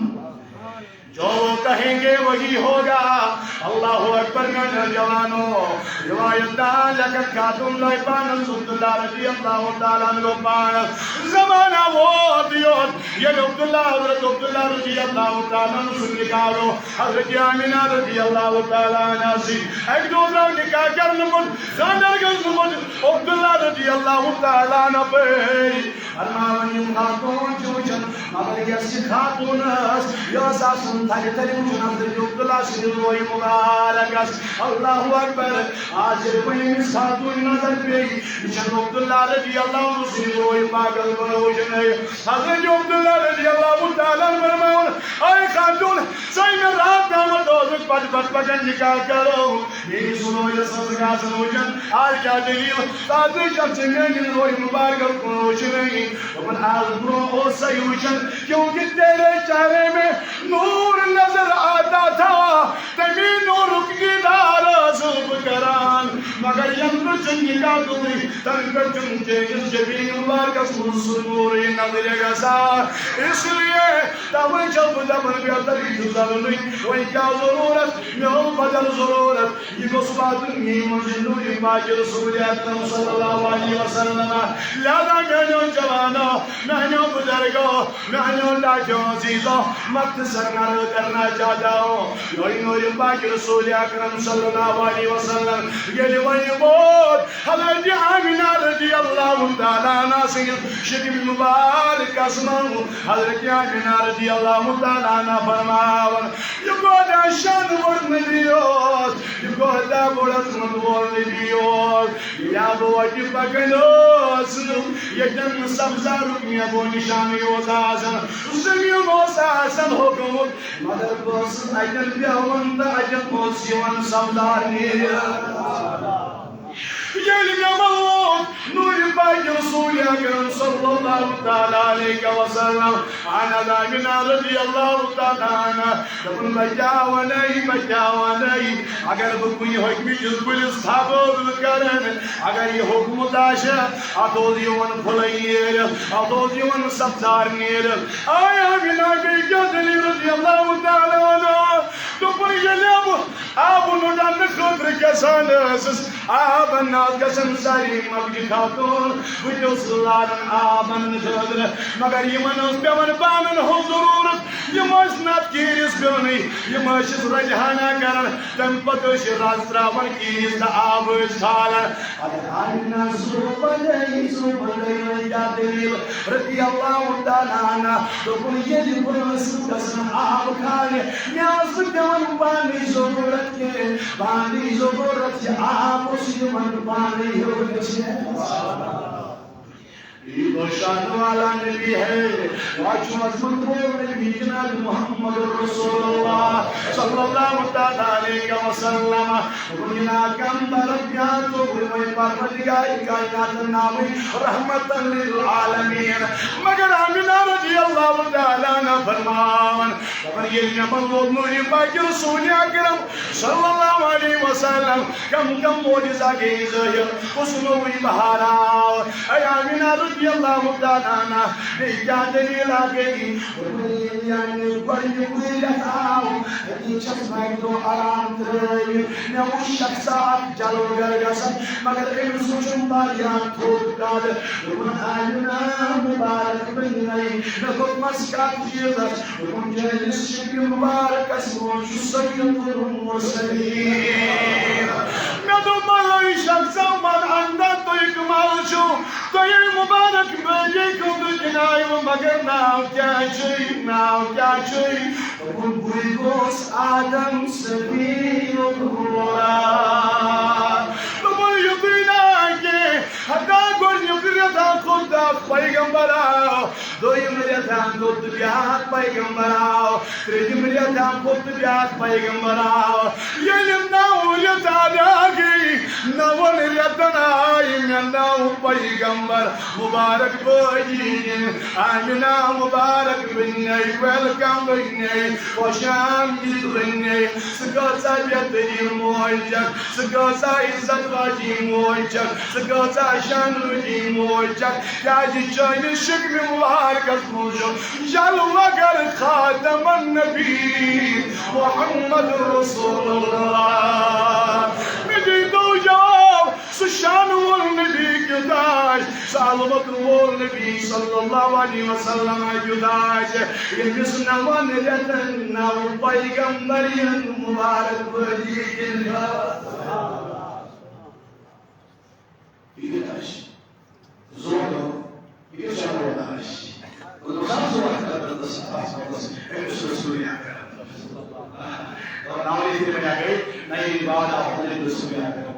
جو وہ کہیں گے وہی ہوگا۔ اللہ اکبر میٛانیو جوانو۔ روایت دار لیکھان خاتون لٲگۍ پانس عبداللہ رضی اللہ تعالیٰ عنہ پانس۔ زمانہ ووت یوت، ییٚلہِ عبداللہ، حضرت عبداللہ رضی اللہ تعالیٰ عنہ سُنٛد نکاح گوٚو حضرت آمینہ رضی اللہ تعالیٰ عنہ سۭتۍ۔ اَکہِ دۄہ درٛاو نکاح کرنہٕ پتہٕ، خانٛدر گژھنہٕ پتہٕ عبداللہ رضی اللہ تعالیٰ عنہ پے۔ فرماوان یِم خاتوٗن چھِ وٕچھان، مگر یۄس یہِ خاتوٗن ٲس، یہِ ٲس آسان تھرِ تھرِ وٕچھان حضرت عبداللہ سٕنٛدِ روے مُبارکس۔ اللہ اکبر۔ آز ییٚلہِ بہٕ أمِس خاتوٗنہِ نظر پیٚیہِ، یہِ چھَنہٕ عبداللہ رضی اللہ عنہ سٕنٛدِ روے پاکس کُن وٕچھنٕے۔ حضرت عبداللہ رضی اللہ تعالیٰ عنہ فرماوان، اے خاتوٗن، ژٕ مےٚ راتھ تامَتھ اوسُکھ پتہٕ پتہٕ پکان نکاح کرو۔ میٲنِس رویس منٛز گژھن وٕچھن، آز کیٛاہ دٔلیٖل؟ تازٕ چھَکھ ژٕ میٲنِس روے مُبارکس کُن وٕچھنٕے۔ دوٚپُن، آز برونٛہہ اوس سا یہِ وٕچھان، کیونکہ تیرے چہرے میں نور نظر آتا تھا، تَمی نورُک دیٖدار ٲسٕس بہٕ کران۔ مگر یَنہٕ پٮ۪ٹھ ژےٚ نکاح گوٚوُے، تَنہٕ پٮ۪ٹھ چھُنہٕ چٲنِس جبیٖن مُبارکس منٛز سُہ نورٕے نظرِ گژھان۔ اس لیے توے چھَس بہٕ دپان، بہتر یہِ چھُ ژلنٕے۔ وۄنۍ کیٛاہ ضروٗرت؟ مےٚ اوس بدل ضروٗرت۔ یہِ گوٚژھ واتُن میٛٲنۍ منزل نوٗرِ پاکِ رسول اکرم صلی اللہ علیہ وسلم۔ لہذا میٛانیو جوانو، میٛانیو بزرگو، میٛانیو ٹاٹھیو عزیزو، مختصر میں عرض کرنا چاہتا ہوں، یہِ نوٗرِ پاکِ رسول اکرم صلی اللہ علیہ وسلم ییٚلہِ وۄنۍ ووت، حضرت آمینہ رضی اللہ تعالیٰ عنہا سٕنٛدِس شکمِ مبارکس منٛز۔ حضرت آمینہ رضی اللہ تعالیٰ عنہا فرماوان، یہِ کوتاہ شانہٕ وول نبی اوس، یہِ کوتاہ بوٚڑ عظمت وول نبی اوس۔ ییٚلہِ بہٕ وتہِ پکان اوسُس، ییٚتٮ۪ن سبزارُک مےٚ گوٚو نشانٕے اوس آسان، زٔمیٖن اوس آسان ہوٚکھمُت، مگر بہٕ اوسُس اتٮ۪ن بیہوان تہٕ اتٮ۪ن اوس یِوان سبزار نیٖرِتھ۔ ییٚلہِ مےٚ ووت نوٗرِ پاکِ رسول اکرم صلی اللہ تعالیٰ علیہ وسلم، آمینہ رضی اللہ تعالیٰ عنہا، دوٚپُن، بہٕ کیٛاہ وَنَے، بہٕ کیٛاہ وَنَے؟ اگر بہٕ کُنہِ حُکمہِ کِس کُلِس تھپھ ٲسٕس کران، اگر یہِ ہوٚکھمُت آسہِ ہا، اتھ اوس یِوان پھُلے نیٖرِتھ، اتھ اوس یِوان سبزار نیٖرِتھ۔ آے آمینہ، بیٚیہِ کیٛاہ دٔلیٖل رضی اللہ تعالیٰ عنہا؟ دوٚپُن، ییٚلہِ بہٕ آب لُٹنہٕ خٲطرٕ گژھان ٲسٕس، آب اننہِ ٲس گژھان ساری مۄکجہِ خاتوٗن، بہٕ تہِ اوسُس لاران آب اننہٕ خٲطرٕ، مگر یِمن اوس پٮ۪وان پانن ہُنٛد ضروٗرت، یِم ٲسۍ نتہٕ کیٖرِس پٮ۪ونٕے، یِم ٲسِس رجحانہ کران، تمہِ پتہٕ ٲسۍ یہِ رز تراوان کیٖرِس تہٕ آب ٲسۍ کھالان۔ اگر آمینہ زُو بنٲیی، زُو بنٲیی، وۄنۍ کیٛاہ دٔلیٖل؟ رضی اللہ تعالیٰ عنہ دوٚپُن، ییٚلہِ بہٕ ٲسٕس گژھان آب کھالنہِ، مےٚ ٲس نہٕ پٮ۪وان پانٕے ضروٗرت کینٛہہ، پانٕے ضروٗرت یہِ آب اوس یِوان پانَے ہیوٚر گژھنہِ۔ یہ تو شان والا نبی ہے، واجو عظمت وول نبی جناب محمد رسول اللہ صلی اللہ تعالیٰ علیہ وسلم۔ وٕنہِ نا کم درجات وٕنہِ پروردگار کائنات ناوٕے رحمت للعالمین۔ مگر آمینہ رضی اللہ تعالیٰ عنہا فرماوان، دپان، ییٚلہِ مےٚ پتہٕ ووت نوٗرِ پاکِ رسول اکرم صلی اللہ علیہ وسلم، کم کم معجزہ گٔے ظٲہِر، کُس نوٚوُے بہار آو؟ اے آمینہ رضی اللہ تعالیٰ عنہا، بیٚیہِ کیٛاہ دٔلیٖلہ گٔے؟ دوٚپُن، ییٚلہِ یعنی گۄڈٕنیُکُے رٮ۪تھ آو، أتی چھَس بہٕ اَکہِ دۄہ آرام ترٛٲوِتھ۔ مےٚ وُچھ شخصا اکھ جلوٕ گر گژھان، مگر أمِس وُچھُن واریاہ تھوٚد قد۔ دوٚپُن، آمینہ، مبارک بننے۔ مےٚ دوٚپمَس کَتھ چیٖزَس؟ دوٚپُن، چٲنِس شِکرِ مبارکَس منٛز چھُ سید المرسلین۔ مےٚ دوٚپ، مطلب، یہِ شخصا من اندر تُہۍ کمال چھِو، تۄہہِ مبارک بٲدی خٲطرٕ گِنٛدایو، مگر ناو کیٛاہ چھُے؟ ناو کیٛاہ چھُے؟ دوٚپُن، بٕے گوس آدم صفی اللہ۔ دوٚپُن، یُتُے نہٕ کینٛہہ، ہتا گۄڈٕنیُک رٮ۪تھ ہا کھوٚت اکھ پیغمبر آو، دوٚیِم رٮ۪تھ ہا کھوٚت بیٛاکھ پیغمبر آو، ترٛیٚیِم رٮ۪تھ ہا کھوٚت بیٛاکھ پیغمبر آو۔ ییٚلہِ نَو رٮ۪تھ آو بیٛاکھٕے، نَوَن رٮ۪تَن آے مےٚ نَو پیغمبر مبارک بٲدی دِنہٕ۔ آمنہ مبارک بننے، ویلکم بننے، خوش آمدید بننے۔ ژٕ کۭژاہ بہتریٖن موج چھکھ، ژٕ کۭژاہ عزت واجی موج چھکھ، ژٕ کۭژاہ شان واجی موج چھکھ۔ کیٛازِ چٲنِس شِکمہِ مبارکس منٛز چھُ جلوگر خاتم النبی محمد رسول اللہ۔ مےٚ دیٖتو جواب، سُہ شان وول نبی کیُتھ آسہِ، سُہ عظمت وول نبی صلی اللہ علیہ وسلم کیُتھ آسہِ، ییٚمِس نَوَن رٮ۪تَن نَو پیغمبر یِن مبارک بٲدی دِنہٕ۔ یہِ کیُتھ آسہِ؟ زور دو۔ یہِ کیُتھ شان وول آسہِ؟ مطلب، سب سے وقت کرتا تھا، سب سے وقت، أمِس رسول اکرم۔ اور ناولی تھی بنا گئی، نہیں، بعد آپ نے رسول اکرم۔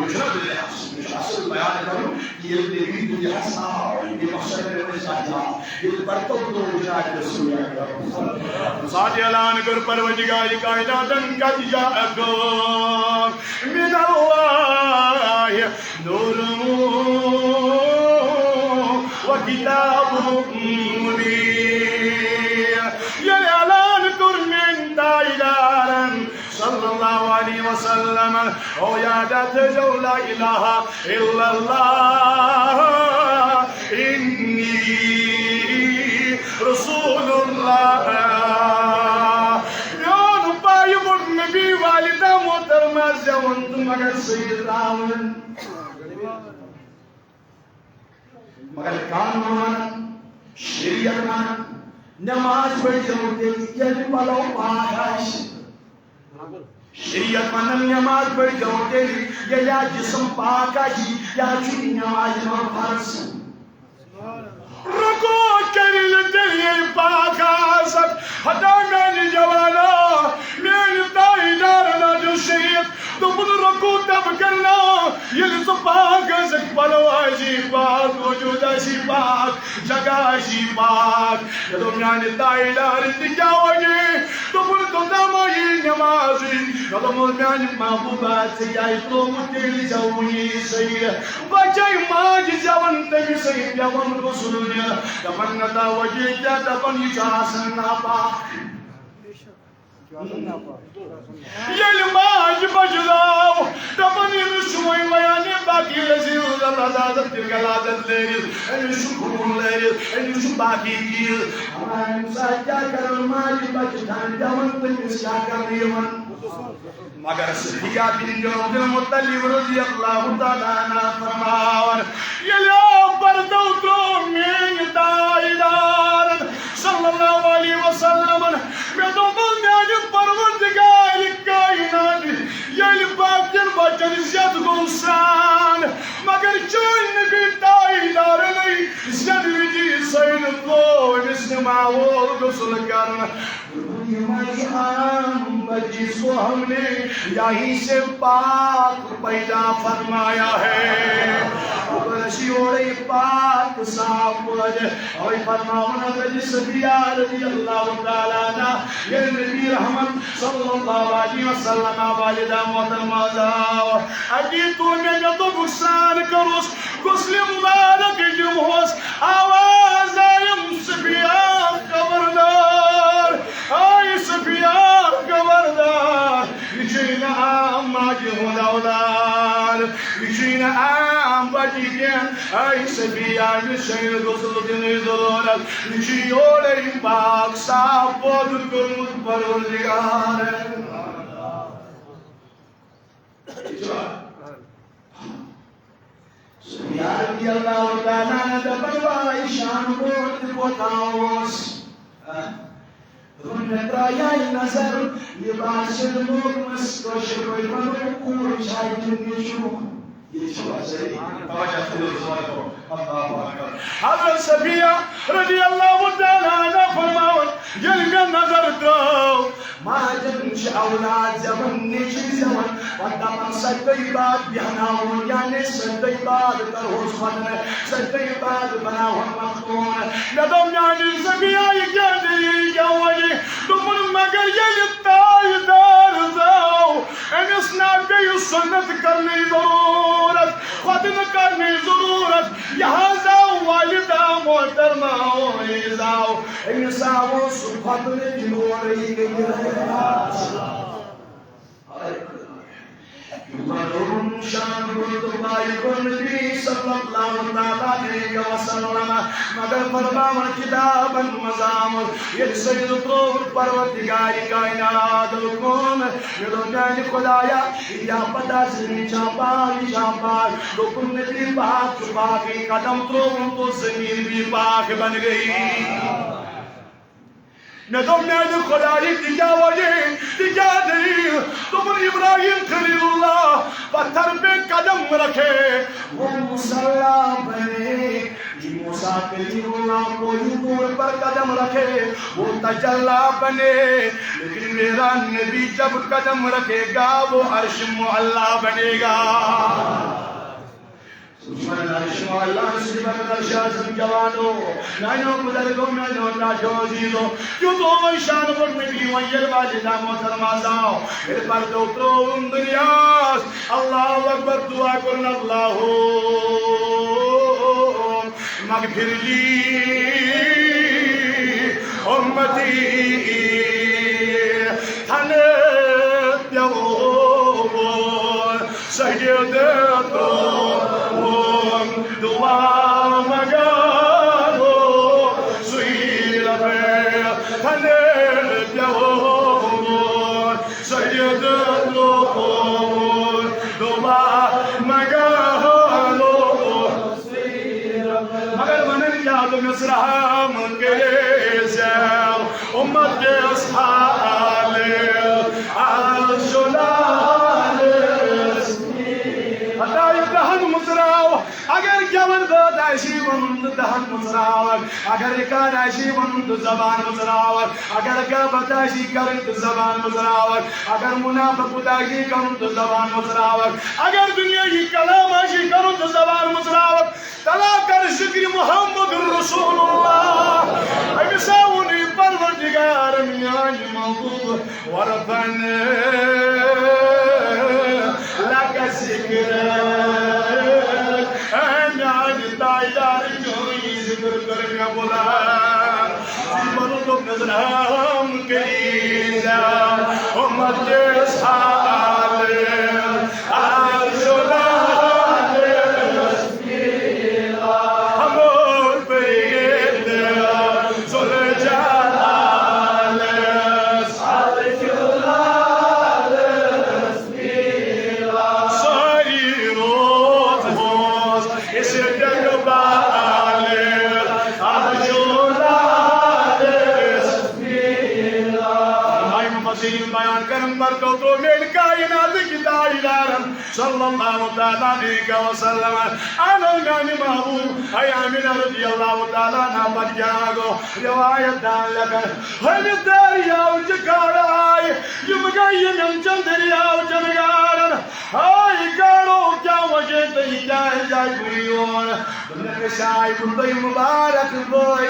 یہ چھنا دنیا، یہ اصل بیان کرو، یہ نبی دنیا سا، یہ مقصد میں نے ساتھ، یہ برتو تو جناب رسول اکرم۔ ساتھ اعلان کر پروردگار کائناتن قد جاءکم من اللہ نور و کتاب مبین۔ ییٚلہِ اعلان کوٚر میٲنۍ تاجدارن صلی اللہ علیہ وسلم، او یاد تھٲیزیو لا الہ الا اللہ، انی رسول اللہ۔ میون پایہِ ووٚن نبی والدہ محترمہ زٮ۪وُن تہٕ مگر سید راوُن۔ مگر قانون ونان، شریعت ونان، نماز پٔرۍزیو تیٚلہِ ییٚلہِ پلو پاک آسہِ۔ شریعت ونان نماز پٔرۍزیو تیٚلہِ ییٚلہِ اَتھ جسم پاک آسہِ، یہِ حظ چھُ نمازِ منٛز فرض۔ رکوع کٔرِو تیٚلہِ ییٚلہِ پاک آسکھ۔ ہتا میانہِ جوانا، میانہِ تاجدارن حظ چھُ شریعت دوٚپُن، رکوع تب کرنا ییٚلہِ ژٕ پاک آسکھ، پلو آسی پاک، وجود آسی پاک، جگہ آسی پاک۔ مےٚ دوٚپ، میانہِ تاجدار، تہِ کیٛاہ وجہ؟ دوٚپُن، توٚتام آیی نمازٕے۔ مےٚ دوٚپمَس، میانہِ محبوبہ، ژےٚ کیٛازِ ترٛووُتھ تیٚلہِ زٮ۪وُنی سۭتۍ؟ بچے ماجہِ زٮ۪وان تٔمِس سۭتۍ پٮ۪وان غسل دیُن۔ دپان، نہ تا وجہ کیٛاہ؟ دپان، یہِ چھُ آسان ناپاک۔ ییٚلہِ ماجہِ بچہِ زاو، دپان، ییٚمِس چھُ وۄنۍ ویان، یہِ باقی لذیذ غلازت تہِ غلازت لٲرِتھ، أمِس چھُ خوٗن لٲرِتھ، أمِس چھُ باقی چیٖز۔ اما اَمہِ ساتہٕ کیٛاہ کرن؟ ماجہِ بچہِ تھاوٕنۍ پٮ۪وان، تٔمِس کیٛاہ کرنہٕ یِوان؟ مگر صفیہ بنت عبدالمطلب رضی اللہ تعالیٰ عنہ فرماوان، ییٚلہِ آو پردو ترٛوو میٛانہِ تاجدارن صلی اللہ علیہ وسلمن، مےٚ دوٚپمَس، میٛانہِ پروردگارِ کائنات، ییٚلہِ باقین بچن زٮ۪تھ گوٚو سران، مگر چٲنۍ نبی تاجدارنٕے زٮ۪نہٕ وِزی سٲنۍ گوٚو أمِس نِماوُر غسل کرُن۔ یِم آیہِ عام بچی سو ہم نے یہیں سے پاک پیدا فرمایا ہے۔ اور اسی اورے پاک صاف پٲدٕ۔ اوے فرماوان حضرت صفیہ رضی اللہ تعالیٰ عنہا، ییٚلہِ نبی رحمت صلی اللہ علیہ وسلم والدہ محترمہ زاو، اتی تو مےٚ مےٚ دوٚپُکھ سران کروس، غسلِ مبارک دِمہوس، آواز آیم، صفیہ خبردار، آے صفیہ خبردار، یہِ چھُے نہٕ عام ماجہِ ہُنٛد اولاد، یہِ چھُے نہٕ عام بچہِ کینٛہہ، آے صفیہ، أمِس چھَے نہٕ غسل دِنٕچ ضروٗرت، یہِ چھُ یورے پاک صاف پٲدٕ کوٚرمُت پروردگارن۔ صفیہ رضی اللہ تعالیٰ عنہ دپان، واے شام کوت تہِ کوتاہ اوس۔ ہہ؟ دوٚپُن، مےٚ ترٛایے نظر، یہِ باسیٚو لوگمس کٲشِر پٲٹھۍ ونو، کوٗر چھا کِنہٕ نیٚچوٗ؟ یہِ چھُ صحیح۔ توجہ کٔرِو، توجہ۔ اللہ اکبر۔ حضرت صفیہ رضی اللہ تعالیٰ عنہا فرماوان، ییٚلہِ مےٚ نظر ترٛٲو، ماجن چھِ اولاد زٮ۪وان، نیٚچوۍ زٮ۪وان، پتہٕ دپان، سۄ تہِ بعد بیٚہناوُن، یعنی سۄ تہِ بعد کرہوس ختنہٕ، سۄ تہِ بعد بناوہون مختون۔ مےٚ دوٚپ، میانہِ صفیہ، یہِ کیٛاہ دٔلیٖل، یہِ کیٛاہ وَنہِ؟ دوٚپُن، مگر ییٚلہِ تاجدار زاو، أمِس نا پیٚیہِ سُنت کرنٕچ ضروٗرت، ختنہٕ کرنٕچ ضروٗرت۔ یہِ حظ آو والدہ محترمہ، یہِ زاو، أمِس آو سُہ ختنہٕ تہِ اورَے گٔیہِ۔ یوٗتاہ دوٚرُن شان ووت پایہِ کوٚر نبی صلی اللہ تعالیٰ علیہ وسلم۔ مگر فرماوان کتابن منٛز آمُت، ییٚلہِ سجدٕ ترٛووُکھ پروردگار کائنات کُن، مےٚ دوٚپ، میانہِ خدایا، یہِ کیٛاہ پتہ زِ مےٚ چھا پاک، یہِ چھا پاک؟ دوٚپُن، نبی پاک چھُ پاکٕے، قدم ترٛووُن توٚت زمین بھی پاک بن گئی۔ مےٚ دوٚپ، میانہِ خۄدایہِ، تہِ کیٛاہ وجہ، تہِ کیٛاہ دٔلیٖل؟ دوٚپُن، ابراہیم خلیل اللہ پتھر پہ قدم رکھے، وہ مصلی بنے۔ یہ موسیٰ خلیل اللہ کوئی طور پر قدم رکھے، وہ تجلی بنے، لیکن میرا نبی جب قدم رکھے گا، وہ عرش معلی بنے گا۔ سبحان اللہ، شما اللہ سبحانہ و تعالیٰ شاہ سن جوانو، میانو بزرگو، میانو ٹاٹھو عزیزو، کیوں تو وۄنۍ شان پٲٹھۍ نبی وۄنۍ ییٚلہِ والدہ محترمہ زاو، ییٚلہِ پردو ترٛووُن دُنیاہس، اللہ اکبر، دعا کوٚرُن، اللہ مغفر لی امتی، تھنہٕ پیوٚو سجدٕ ترٛووُن، دعا منٛگو سُے رب، تھنہٕ پیوٚو سجدٕ ترٛووُن، دعا منٛگو۔ مگر ونن کیا تم اس رحم کریزم امت کے اس حال از جلال۔ ہتا یہ دہن مزراو، اگر گیون بٲتھ آسی ونن تو دہن مزراو، اگر ریکارڈ آسی ونن تو زبان مزراو، اگر غیبت آسی کرن تو زبان مزراو، اگر منافقت آسی کرن تو زبان مزراو، اگر دنیاہی کلام آسی کرن تو زبان مزراو۔ تلا کر ذکر محمد رسول اللہ۔ أمِس آو ووٚنُے پروردگار میانہِ محبوب، ورفعنا لک ذکرک۔ اے میانہِ تاجدار، چٲنی ذکر کر مےٚ بلند۔ ژٕ وَنُن دوٚپنَس، رحم کٔرِزیو اُمت کِس حالس، از جلالس۔ ہمو پرید ذوالجلالس۔ ساری روز ہوز اس اقبال آجو لالس۔ مائی مفسرین بیان کرن پر تو تو میل کائنات کی تاجدارن صلی اللہ تعالیٰ علیہ وسلم۔ آنو میانی محبوب، اے آمینہ رضی اللہ تعالیٰ عنہ پر کیا گو روایت دان لگن۔ ہمیں دریاو چہ گاڑ آئے، یم گئی یمن چن دریاو چن گاڑن۔ ہائی گاڑو کیا وجہ تھی کیا جائے بریون۔ دنیا شاہ بندی مبارک بوئی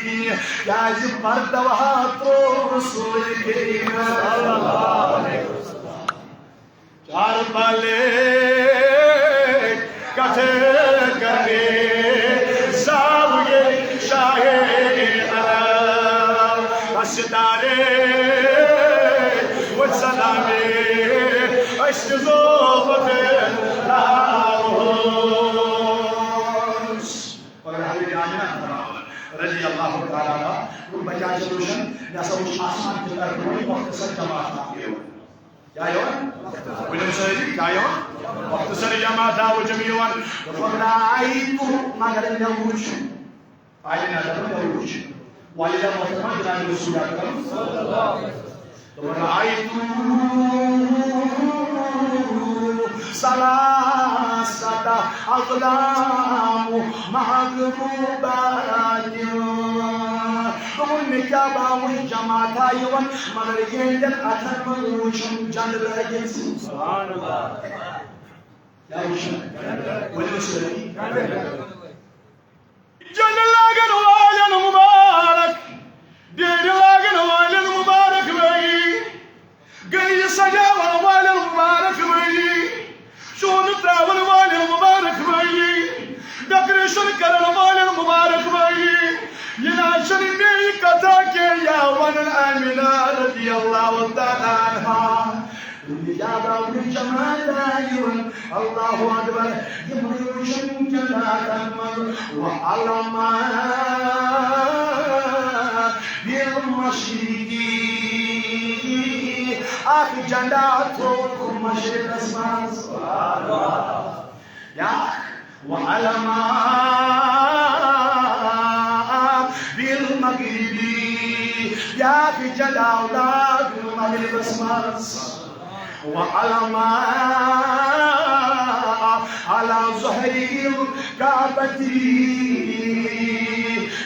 دین، کیا جی پردوہ تو رسول کریم صلی اللہ علیہ وسلم۔ چار پالے کتھ کرے ساوگے شاہ عرب۔ ستارے و سلامے اشک زوبت لاہوس۔ اور حضرت آمنہ رضی اللہ تعالیٰ عنہ، بچہ چھ وچھان، مےٚ ہسا وُچھ آسمان کہِ طرفہٕ وۄنۍ مۄختصر جماعت اکھ یِوان۔ کیٛاہ یِوان؟ ؤنِو سٲری، کیٛاہ یِوان؟ مۄختصر جماعت آو جمع یِوان۔ دوٚپُن، رأیت، مگر مےٚ وُچھ۔ آمنہ دپان مےٚ وُچھ۔ والدہ محترمہ جناب رسول اکرم۔ دوٚپُن، رأیت ثلاثة أقلام مغلوبات۔ دوٚپُن، مےٚ کیٛاہ بہٕ وُچھ جماعتھا یِوان، مگر یِہنٛدٮ۪ن اَتھن منٛز وُچھُم جنٛڈٕ لٲگِتھ۔ سبحان اللہ۔ کیٛاہ وُچھُم؟ ؤنِو سٲری۔ جنٛڈٕ لاگن والٮ۪ن مُبارک، بیرِ لاگن والٮ۪ن مُبارک بٲیی، گٔیہِ سجاون والٮ۪ن مُبارک بٲیی، چونہٕ ترٛاون والٮ۪ن مُبارک بٲیی، ڈیکوریشن کرن والٮ۪ن مُبارک بٲیی۔ یہِ نہ چھنہٕ میٲنۍ کتھا کینٛہہ، یا ونن آمنہ رضی اللہ تعالیٰ عنہا۔ تہٕ یہِ کیٛاہ باوُن جماعت آیہِ یِوان۔ اللہ اکبر۔ یِمَن وٕچھُن جناتَن منٛز۔ وعلم بالمشرق۔ اکھ جنڈا تھوٚوُکھ مشرقس منٛز۔ بیٛاکھ، وعلم بالمغرب، بیٛاکھ جنڈا لاگُن مغربس منٛز۔ وعلم على ظهر الكعبة،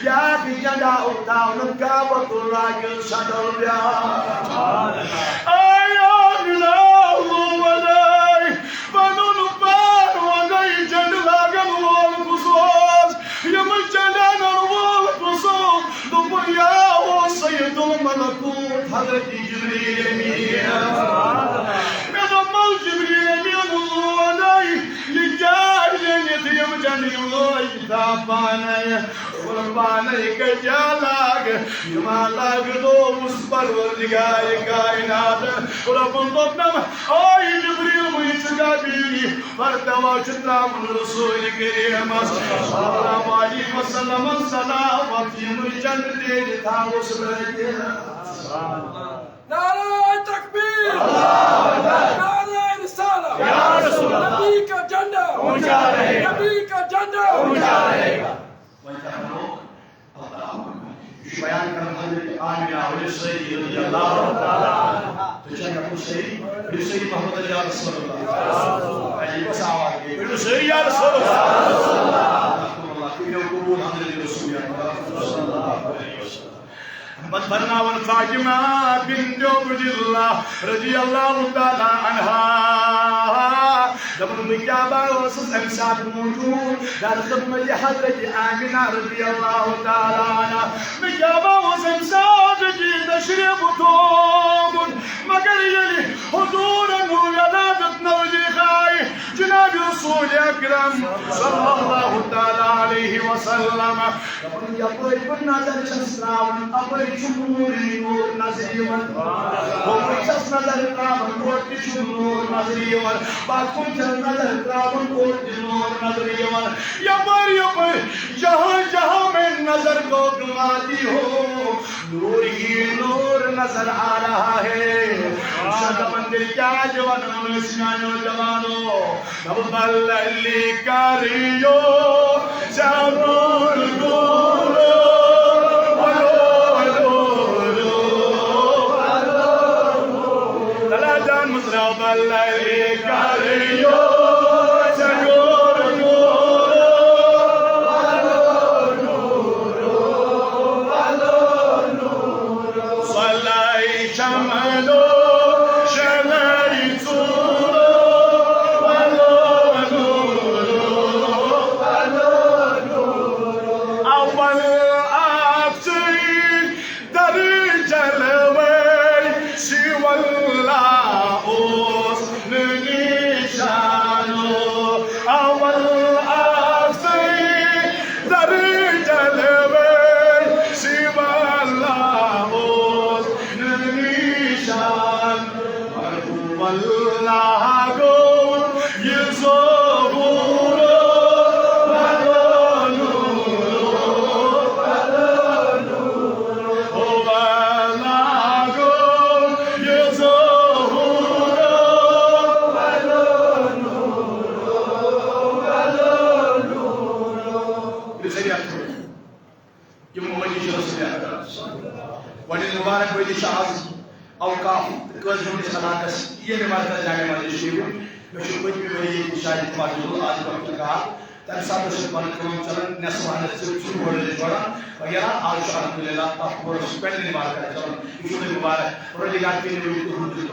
بیٛاکھ جنڈا تھوٚوُن کعبۃ اللہ کِس صدرس پٮ۪ٹھ۔ اے آمنہ، ووٚن اَسہِ، پنُن پان وۄنۍ جنڈٕ لاگن وول کُس اوس؟ یِم جنڈٕ انن وول کُس اوس؟ دوٚپُن، یا اوس سید الملکوت حضرت جبریل امین۔ مےٚ دوٚپ، مول جبریل امین ووٚن، یہِ کیٛاہ ییٚلہِ یِم جنڈٕ یِم لٲگۍ تھا پانے؟ قربانٕے کتہِ لاگ، یِما لاگ دوس پروردگار کائنات۔ ربن دوٚپنم، اے جبریل، وۄنۍ ژٕ کیٛاہ بیٖڑی؟ پردوا چھُ ترٛاوُن رسول کریمس صلی اللہ علیہ وسلم صلوات، یِم جنڈٕ تیٚلہِ تھاوُس لٲگِتھ۔ نعرہ تکبیر! نعرہ رسالہ! یا رسول اللہ! نبی کا جھنڈا اونچا رہے گا! نبی کا جھنڈا اونچا رہے گا! وۄنۍ کیٛاہ کرو؟ اللہ اکبر۔ یہِ چھُ بیان کران حضرت آمنہ، ؤلِو سٲری رضی اللہ تعالیٰ عنہا۔ تُہۍ چھِوا ہٮ۪کان سٲری؟ ؤلِو سٲری محمد یا رسول اللہ۔ اے، یہِ کۄس آواز گٔے؟ ؤلِو سٲری یا رسول اللہ۔ اللہ، کٔرِو قبول حضرت رسول اکرم صلی اللہ علیہ وسلم۔ پتہٕ فرماوان فاطمہ بنت عبداللہ رضی اللہ تعالیٰ عنہا۔ دپان، بہٕ کیٛاہ بہٕ ٲسٕس اَمہِ ساتہٕ موجود در خدمت حضرت آمنہ رضی اللہ تعالیٰ عنہا۔ مےٚ کیٛاہ بہٕ اوسُس اَمہِ ساتہٕ جی تشریف تھوومُت، مگر ییٚلہِ حضوٗرن ہُنٛد ولادت نزدیٖک آیہِ، جناب رسول اکرم صلی اللہ تعالیٰ علیہ وسلم، دپان، یپٲرۍ بہٕ نظر چھَس تراوان، اپٲرۍ چھُ نوٗرٕے نوٗر نظرِ یِوان۔ ہُپٲرۍ چھَس نظر تراوان، اورٕ تہِ چھُ نوٗر نظرِ یِوان۔ پتہٕ کُن چھَس نظر تراوان، اورٕ تہِ نوٗر نظرِ یِوان۔ یپٲرۍ یپٲرۍ جہاں جہاں میں نظر کو گھماتی ہوں، نور ہی نور نظر آ رہا ہے۔ شاہ دپان، تیٚلہِ کیٛازِ ونان أسۍ میانیو جوانو؟ بل علی کریو زمون گورو، ولو، ولو، ولو، ولو۔ اللہ جان مطلب بل علی کریو زمون گورو، ولو، ولو، ولو۔ سۄلے چمنو شنائی ژوٗرو، ولو نوٗرو، ولو نوٗرو۔ اول اکھ ژٕے در جلوے سوی اللہ اوس نہٕ نِشانو۔ اول اکھ ژٕے در جلوے سوی اللہ اوس نہٕ نِشان۔ مگر ہو اللہ گوٚو یہِ ظہوٗر، ولو نوٗرو۔ یِم مٔنی چھِ رسول اکرم۔ گۄڈٕنِچ مُبارک بٲدی چھِ آز اوقاف تہٕ قٲضی ہٕنٛدِس علاقس ییٚمہِ مرکز جامع مسجد شریٖف۔ مےٚ چھُ پٔتمہِ ؤری ییٚتہِ شاید ماجد آز وقتہٕ کال، تَمہِ ساتہٕ ٲسۍ پنٕنۍ کٲم چلان، نٮ۪صف اَنٛدَس ژٔٹۍ ژھُن، گۄڈٕ ٲسۍ جوڑان وغیرہ۔ آز چھُ الحمدللہ تَتھ پوٗرٕ سُہ پنٛنہِ مبارکت چلان۔ یہِ چھُ تۄہہِ مُبارک، روزِ گژھِ تُہُنٛد تہِ۔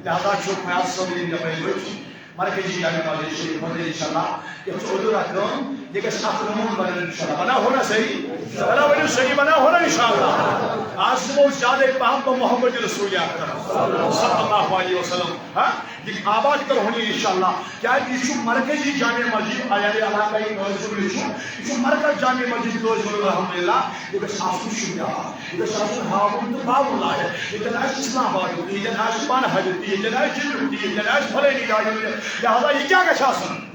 لہذا چھُ فیاض صٲب یِم مےٚ پَزِ وٕچھ۔ مرکزی جامع مسجد شریٖف منٛز انشاءاللہ۔ یتھ چھُ اجورہ کٲم، یہِ گژھِ اکھ نموٗنہٕ بنُن انشاءاللہ۔ بناوہو نا صحیح؟ بناو، ؤنِو صحیح، بناوہو نا انشاءاللہ۔ آز دِمو زیادَے پہم بہٕ محمد رسول اکرم صلی اللہ علیہ وسلم۔ ہاں؟ یہِ آباد کرہون یہِ انشاءاللہ۔ کیازِ یہِ چھُ مرکزی جامع مسجد، عیال علاقہ یہِ نٲصر یہِ چھُ، یہِ چھُ مرکز جامع مسجد نٲصر الحمدللہ۔ یہِ گژھِ آسُن شُجاع، یہِ گژھِ آسُن ہاوُن تہٕ باوُن لایق۔ ییٚتٮ۪ن آسہِ اسلام آبادُک تہِ، ییٚتٮ۪ن آسہِ پنہٕ ہَرِ تہِ، ییٚتٮ۪ن آسہِ جِنُک تہِ، ییٚتٮ۪ن آسہِ فلٲنی جایہِ ہُنٛد تہِ۔ لہذا یہِ کیٛاہ گژھِ آسُن؟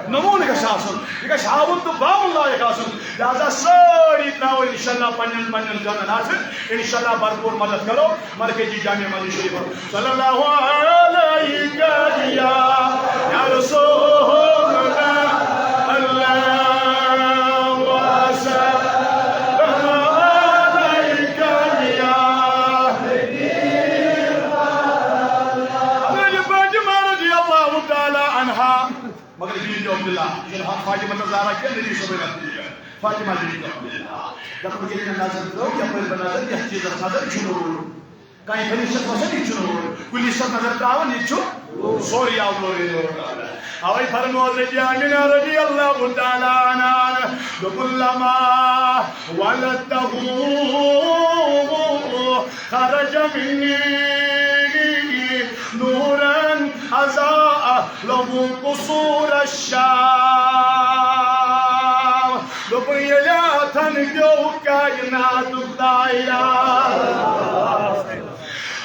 نموٗنہٕ گژھِ آسُن۔ یہِ گژھِ ہاوُن تہٕ باوُن لایق آسُن۔ لہذا سٲری ترٛاوو انشاءاللہ پننٮ۪ن پننٮ۪ن کامٮ۪ن اَتھٕ۔ انشاءاللہ بھرپوٗر مدد کرو۔ مرکزی جامع مسجد شریف۔ صلی اللہ علیک یا، یا رسول اللہ، اللہ وسلم علیک یا۔ حضرت فاطمہ رضی اللہ تعالیٰ عنہا، مگر بنت عبداللہ، یہ فاطمہ الزہرا کے نبی صلی اللہ علیہ وسلم، فاطمہ بنت عبداللہ۔ دپان ییٚلہِ مےٚ نظر ترٲو، یپٲرۍ بہٕ نظر، یتھ چیٖزس نظر چھُ نوٗر۔ کانٛہہ فرشتس وَسان، یہِ چھُ نوٗر۔ کُنہِ ساتہٕ نظر ترٛاوان، یہِ چھُ سورُے آو نوٗرٕے نوٗر۔ اَوَے فرموو حضرت آمنہ رضی اللہ تعالیٰ عنہا، دوٚپُن، "لما ولدته خرج مني نورا أضاء له قصور الشام۔" دوٚپُن، ییٚلہِ اتھن پیوٚو کائناتُک تاجدار۔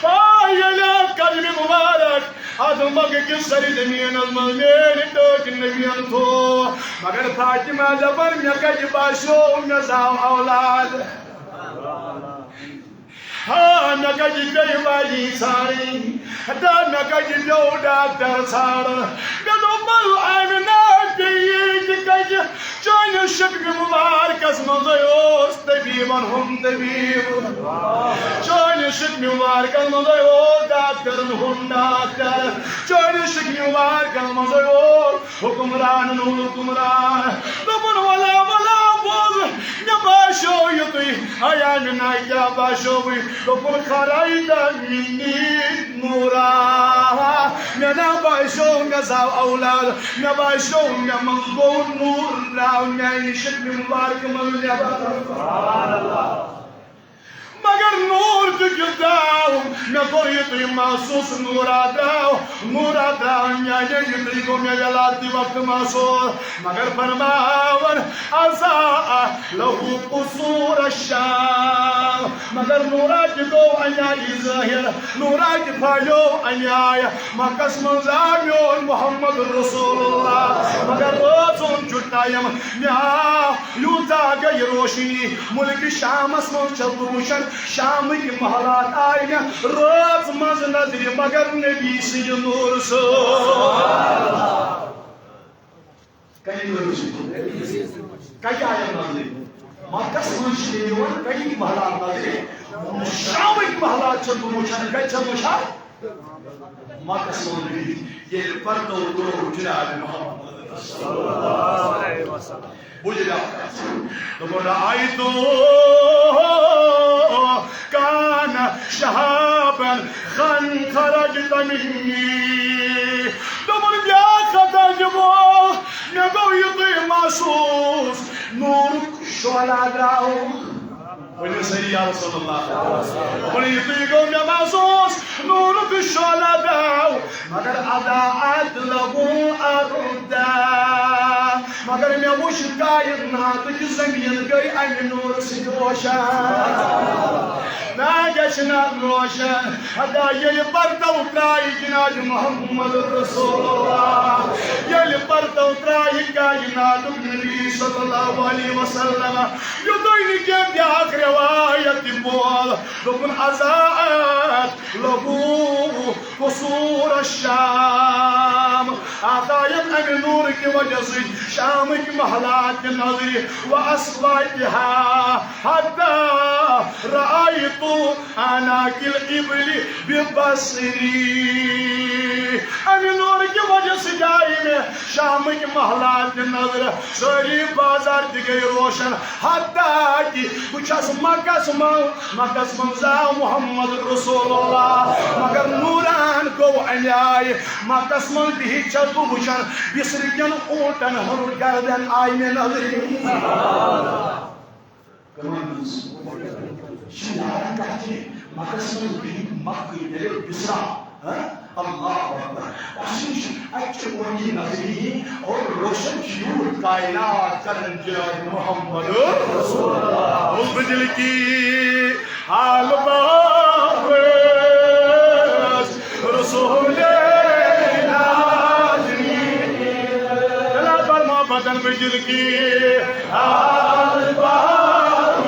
آ، ییٚلہِ قدمِ مُبارک اتھ مکہ کِس سرِ زمینس منٛز میٲنۍ ٹٲٹھۍ نبین تھوو، مگر فاطمہ دپان، مےٚ کتہِ باسیو مےٚ زاو اولاد۔ ہا، مےٚ کتہِ پیٚیہِ واجی ژھانٛڈٕنۍ؟ ہتا، مےٚ کتہِ پیوٚو ڈاکٹر ژھانٛڈُن؟ مےٚ دوٚپ، بل آمنہ، پیٚیہِ تہِ کتہِ؟ چٲنِس شکمہِ مُبارکس منٛزے اوس طبیبن ہُنٛد طبیب۔ چٲنِس شکمہِ مُبارکس منٛزے اوس ڈاکٹرن ہُنٛد ڈاکٹر۔ چٲنِس شکمہِ مُبارکس منٛزے اوس حکمرانن ہُنٛد حکمران۔ دوٚپُن، ولا، ولا، بوز، مےٚ باسیو یُتُے۔ اے آمنہ، کیٛاہ باسیووُے؟ دوٚپُن، خرجت منی نورا۔ مےٚ نہ باسیو مےٚ زاو اولاد، مےٚ باسیو مےٚ منٛز گوٚو نوٗر درٛاو میانہِ شکلہِ مُبارکہِ منٛز نٮ۪بر۔ مگر نوٗر تہِ کیُتھ درٛاو، مےٚ کوٚر یُتُے محسوٗس، نوٗرا درٛاو، نوٗرا درٛاو میانہِ، یُتُے گوٚو مےٚ ولادتی وقتہٕ محسوٗس۔ مگر فرماوان، أضاء له قصور الشام۔ مگر نوٗرا تہِ گوٚو اَمہِ آیہِ ظٲہِر، نوٗرا تہِ پھٔہلیو اَمہِ آیہِ۔ مکس منٛز آو میون محمد رسول اللہ، مگر روزُن چھُ ٹایم۔ مےٚ آو یوٗتاہ گٔے روشنی، مُلکہِ شامس منٛز چھَس بہٕ وٕچھان، شامٕکۍ محلات آے مےٚ رٲژ منٛز نظرِ، مگر نبی سٕنٛدِ نوٗرٕ سۭتۍ۔ کَمہِ نوٗرٕ سۭتۍ؟ کَتہِ آیَم نظرِ؟ مکس منٛز چھِ مےٚ یِوان کَمِکۍ محلات نظرِ؟ شامٕکۍ محلات چھَس بہٕ وٕچھان، کَتہِ چھَس وٕچھان؟ مکس منٛز بِہِتھ ییٚلہِ پردو تُلو جناب محمد۔ بوٗزِو بیٛاکھ کَتھ۔ دوٚپُن، رأيت كأن شهابا خرجت مني۔ دوٚپُن، بیٛاکھ کَتھ حظ چھِ بول، مےٚ گوٚو یُتُے محسوٗس، نوٗرُک شعلہ درٛاو۔ ؤنِو سٲری یا رسول اللہ۔ ؤنِو، یُتُے گوٚو مےٚ محسوٗس، نوٗرُک شعلہ درٛاو، مگر أضاءت له أرضا۔ مگر مےٚ وُچھ کائناتٕچ زٔمیٖن گٔے اَمہِ نوٗرٕ سۭتۍ روشن۔ نہ، گژھِ نہ روشن۔ ہتا ییٚلہِ پردو ترٛایہِ جناب محمد رسول اللہ، ییٚلہِ پردو ترٛایہِ کائناتُک نبی صلی اللہ علیہ وسلم، یوٚتُے نہٕ کینٛہہ، بیٛاکھ روایت تہِ بول، دوٚپُن، أضاءت له قصور الشام۔ آقاین امہِ نوٗرٕ کہِ وجہ سۭتۍ شامٕکۍ محلات تہِ نظرِ، واسواتها حتی رأیت اعناق الابل ببصری۔ امہِ نوٗرٕ کہِ وجہ سۭتۍ آیہِ مےٚ شامٕکۍ محلات تہِ نظرِ، سٲری بازار تہِ گٔے روشن۔ حتیٰ کہِ بہٕ چھَس مکس منٛز، مکس منٛز آو محمد رسول اللہ، مگر نوٗران گوٚو اَمہِ آیہِ۔ مکس منٛز بِہِتھ چھَس بہٕ وٕچھان، بِصرِ کٮ۪ن اوٗنٹن ہُنٛد گردن آیہِ مےٚ نظرِ۔ کٕمن ہٕنٛز؟ یہِ چھِ یارن کتھ چھِ، مکس منٛز بِہِتھ مکہٕ ییٚلہِ بِصرا۔ ہاں؟ اللہ اکبر۔ بس یہِ چھُ، اَتہِ چھُ وۄنۍ یہِ نظری اور روشن چھُ یوٗت کائنات کران جناب محمد رسول اللہ۔ بُزدِل کی حال باوس رسول نازنین۔ تلاوت محبتن بُزدِل کی حال باوس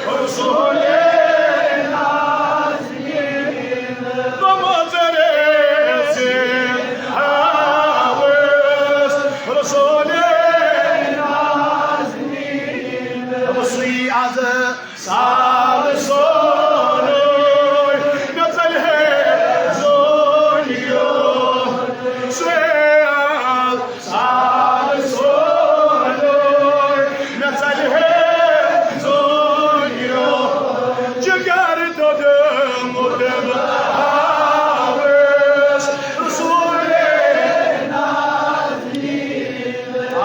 رسول نازنین۔ تم زرے سے ہاوس رسول نازنین۔ تم سوی از سال سونوی نزل ہے زونیو۔ سوی از سال سونوی نزل ہے زونیو۔ جگر دودم دم ہاوس رسول نازنین۔ آ،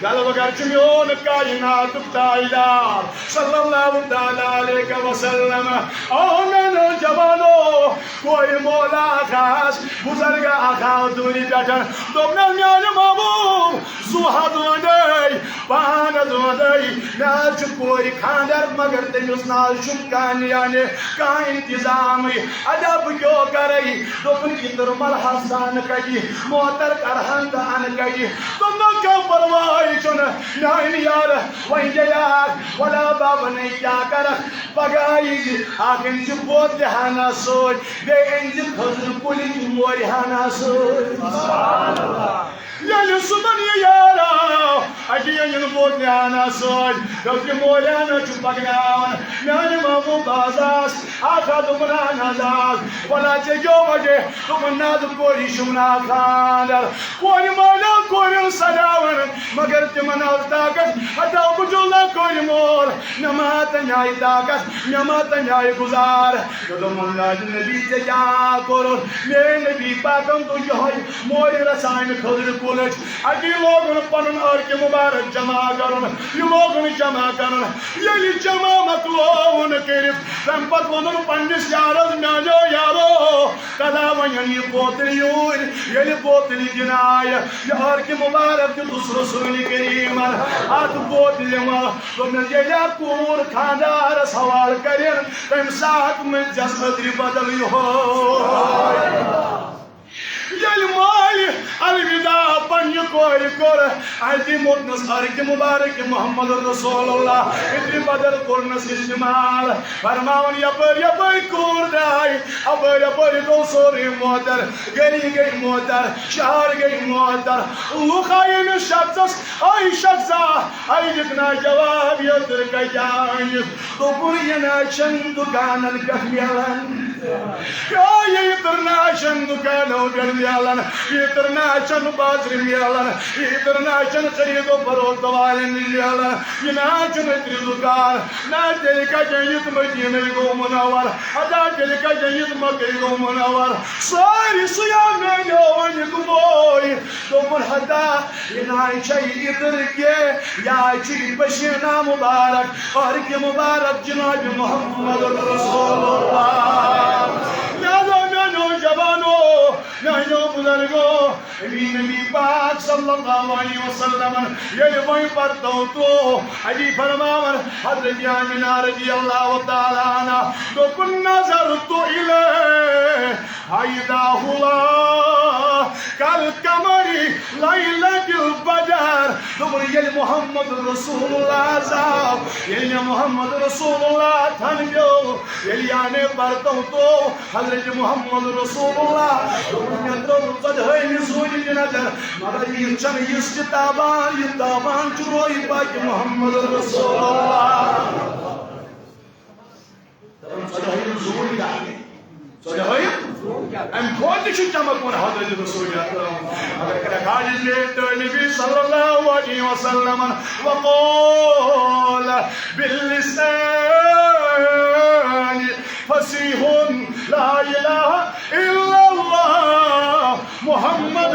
گل وگر چھُ میون کائناتُک تاجدار صلی اللہ تعالیٰ علیہ وسلم۔ او میانیو جوانو، کورِ مولا خاص بُزرگا اکھ آو دوٗرِ پٮ۪ٹھ، دوٚپنس، میانہِ محبوب، زُو حظ وۄندے، پان حظ وۄندے، مےٚ حظ چھُ کورِ خانٛدر، مگر تٔمِس نہ حظ چھُم کانہِ یعنی کانٛہہ انتظامٕے۔ ادا بہٕ کیٛاہ کرے؟ دوٚپُن، یہِ تُرمل حظ تہٕ انہٕ کَتہِ، موتر کرہن تہٕ انہٕ کَتہِ۔ دوٚپنَس، کانٛہہ پرواے چھُنہٕ، میانہِ یارٕ، وۄنۍ گٔیاکھ، ولا بابا نے کیٛاہ کرکھ، پگاہ ییٖزِ، اکھ أنۍ زِ بوتلہِ ہنا سۭتۍ، بیٚیہِ أنۍ زِ کھٔزرٕ کُلِچ مورِ ہنا سۭتۍ۔ ییٚلہِ صُبحن یہِ یار آو، اَتہِ أنِن بوتلہِ ہنا سۭتۍ، دوٚپُن، یہِ مورِ ہنا چھُ پکناوان۔ میانہِ محبوب، بہٕ حظ آس اکھ ہتھ، دوٚپُن، اہن حظ آس۔ ولا ژےٚ کیٛاہ وجہ؟ دوٚپُن، نہ حظ، کورِ چھُم نہٕ خانٛدر۔ کورِ مٲلۍ کورِ سجاوان، مگر تِمن حظ طاقت۔ ہتاو بہٕ چھُس نہ کورِ مول، مےٚ ما تَمہِ آیہِ طاقت، مےٚ ما تَمہِ آیہِ گُزار۔ دوٚپُن، میانہِ نبی، ژےٚ کیٛاہ کوٚرُتھ؟ میٲنۍ نبی پاکن دوٚپ یِہوٚے مورِ رژھا أنۍ کھٔزرِ کُلٕچ۔ اَتی لوگُن پنُن عرقہِ مُبارک جمع کرُن۔ یہِ لوگُن جمع کرُن۔ ییٚلہِ جمع مۄکلووُن کٔرِتھ، تَمہِ پتہٕ ووٚنُن پننِس یارس، میانیو یارو، کدا وۄنۍ اَن یہِ بوتل یوٗرۍ۔ ییٚلہِ بوتل دِنہٕ آیہِ، یہِ عرقہِ مُبارک دیُتُس رسول کریٖمن اَتھ بوتلہِ منٛز۔ دوٚپنس، ییٚلہِ اَتھ کوٗر خانٛدارس حوالہٕ کرن، تَمہِ ساتہٕ مٔنزٮ۪س أدرِ بدل یِہوٚے۔ ییٚلہِ مٲلۍ الوداع پننہِ کورِ کوٚر، اَتہِ موٚتنس عرقہِ مُبارک محمد رسول اللہ، أدرِ بدل کوٚرنس استعمال۔ فرماوان، یپٲرۍ یپٲرۍ کوٗر درٛاے، اپٲرۍ اپٲرۍ گوٚو سورُے معطر، گری گٔے معطر، شہر گٔے معطر۔ لُکھ آیہِ أمِس شخصس، اے شخصا، اے دِکھ نا جواب، یہِ أدٕر کتہِ آیہِ؟ دوٚپُن، یہِ نہ چھَنہٕ دُکانن پٮ۪ٹھ میلان۔ یا، یہِ أدٕر نہ چھَنہٕ دُکانو پٮ۪ٹھ میلان، یہِ أدٕر نہ چھَنہٕ بازرٕ میلان، یہِ أدٕر نہ چھَنہٕ خرید و فروخت والٮ۪ن نِش میلان، یہِ نہ چھُنہٕ أدرِ دُکان۔ نہ تیٚلہِ کتہِ یِتھ مدیٖنَے گوٚو منور، ادا تیٚلہِ کتہِ یِتھ مکے گوٚو منور۔ سٲری سُہ یا میلیو وۄنۍ گُموے۔ دوٚپُن، ہتا، یہِ نہ چھےٚ یہِ أدٕر کینٛہہ، یا چھُ یہِ پسینہ مُبارک، عرقِ مُبارک جناب محمد رسول اللہ۔ لہذا میانیو جوانو، میانیو بزرگو، نبی، نبی پاک صلی اللہ علیہ وسلمن ییٚلہِ وۄنۍ پردو ترٛوو، علی فرماوان، حضرت آمنہ رضی اللہ تعالیٰ عنہا دوٚپُن، نظرت الیہ فاذا ہوا کالقمر لیلۃ البدر۔ دوٚپُن، ییٚلہِ محمد رسول اللہ زاو، ییٚلہِ مےٚ محمد رسول اللہ تھن پیوٚو، ییٚلہِ یعنی پردو ترٛوو حضرت محمد رسول رسول اللہ۔ دوٚپُن، مےٚ ترٛٲو ژۄدہٲیمہِ زوٗنہِ تہِ نظر، مگر یہِ چھَنہٕ یِژھ تہِ تابان، یہِ تابان چھُ روے پاکہِ محمد رسول اللہ۔ دَپان، ژۄدہٲیِم زوٗن کیٛاہ گٔے؟ ژۄدہٲیِم؟ اَمہِ کھۄتہٕ تہِ چھُ چمکوُن حضرت رسول اکرم۔ مگر کرٛٮ۪کھ حاجِز گٔے تہٕ نبی صلی اللہ علیہ وسلم وقال باللسان فصیح لا الہ الا اللہ محمد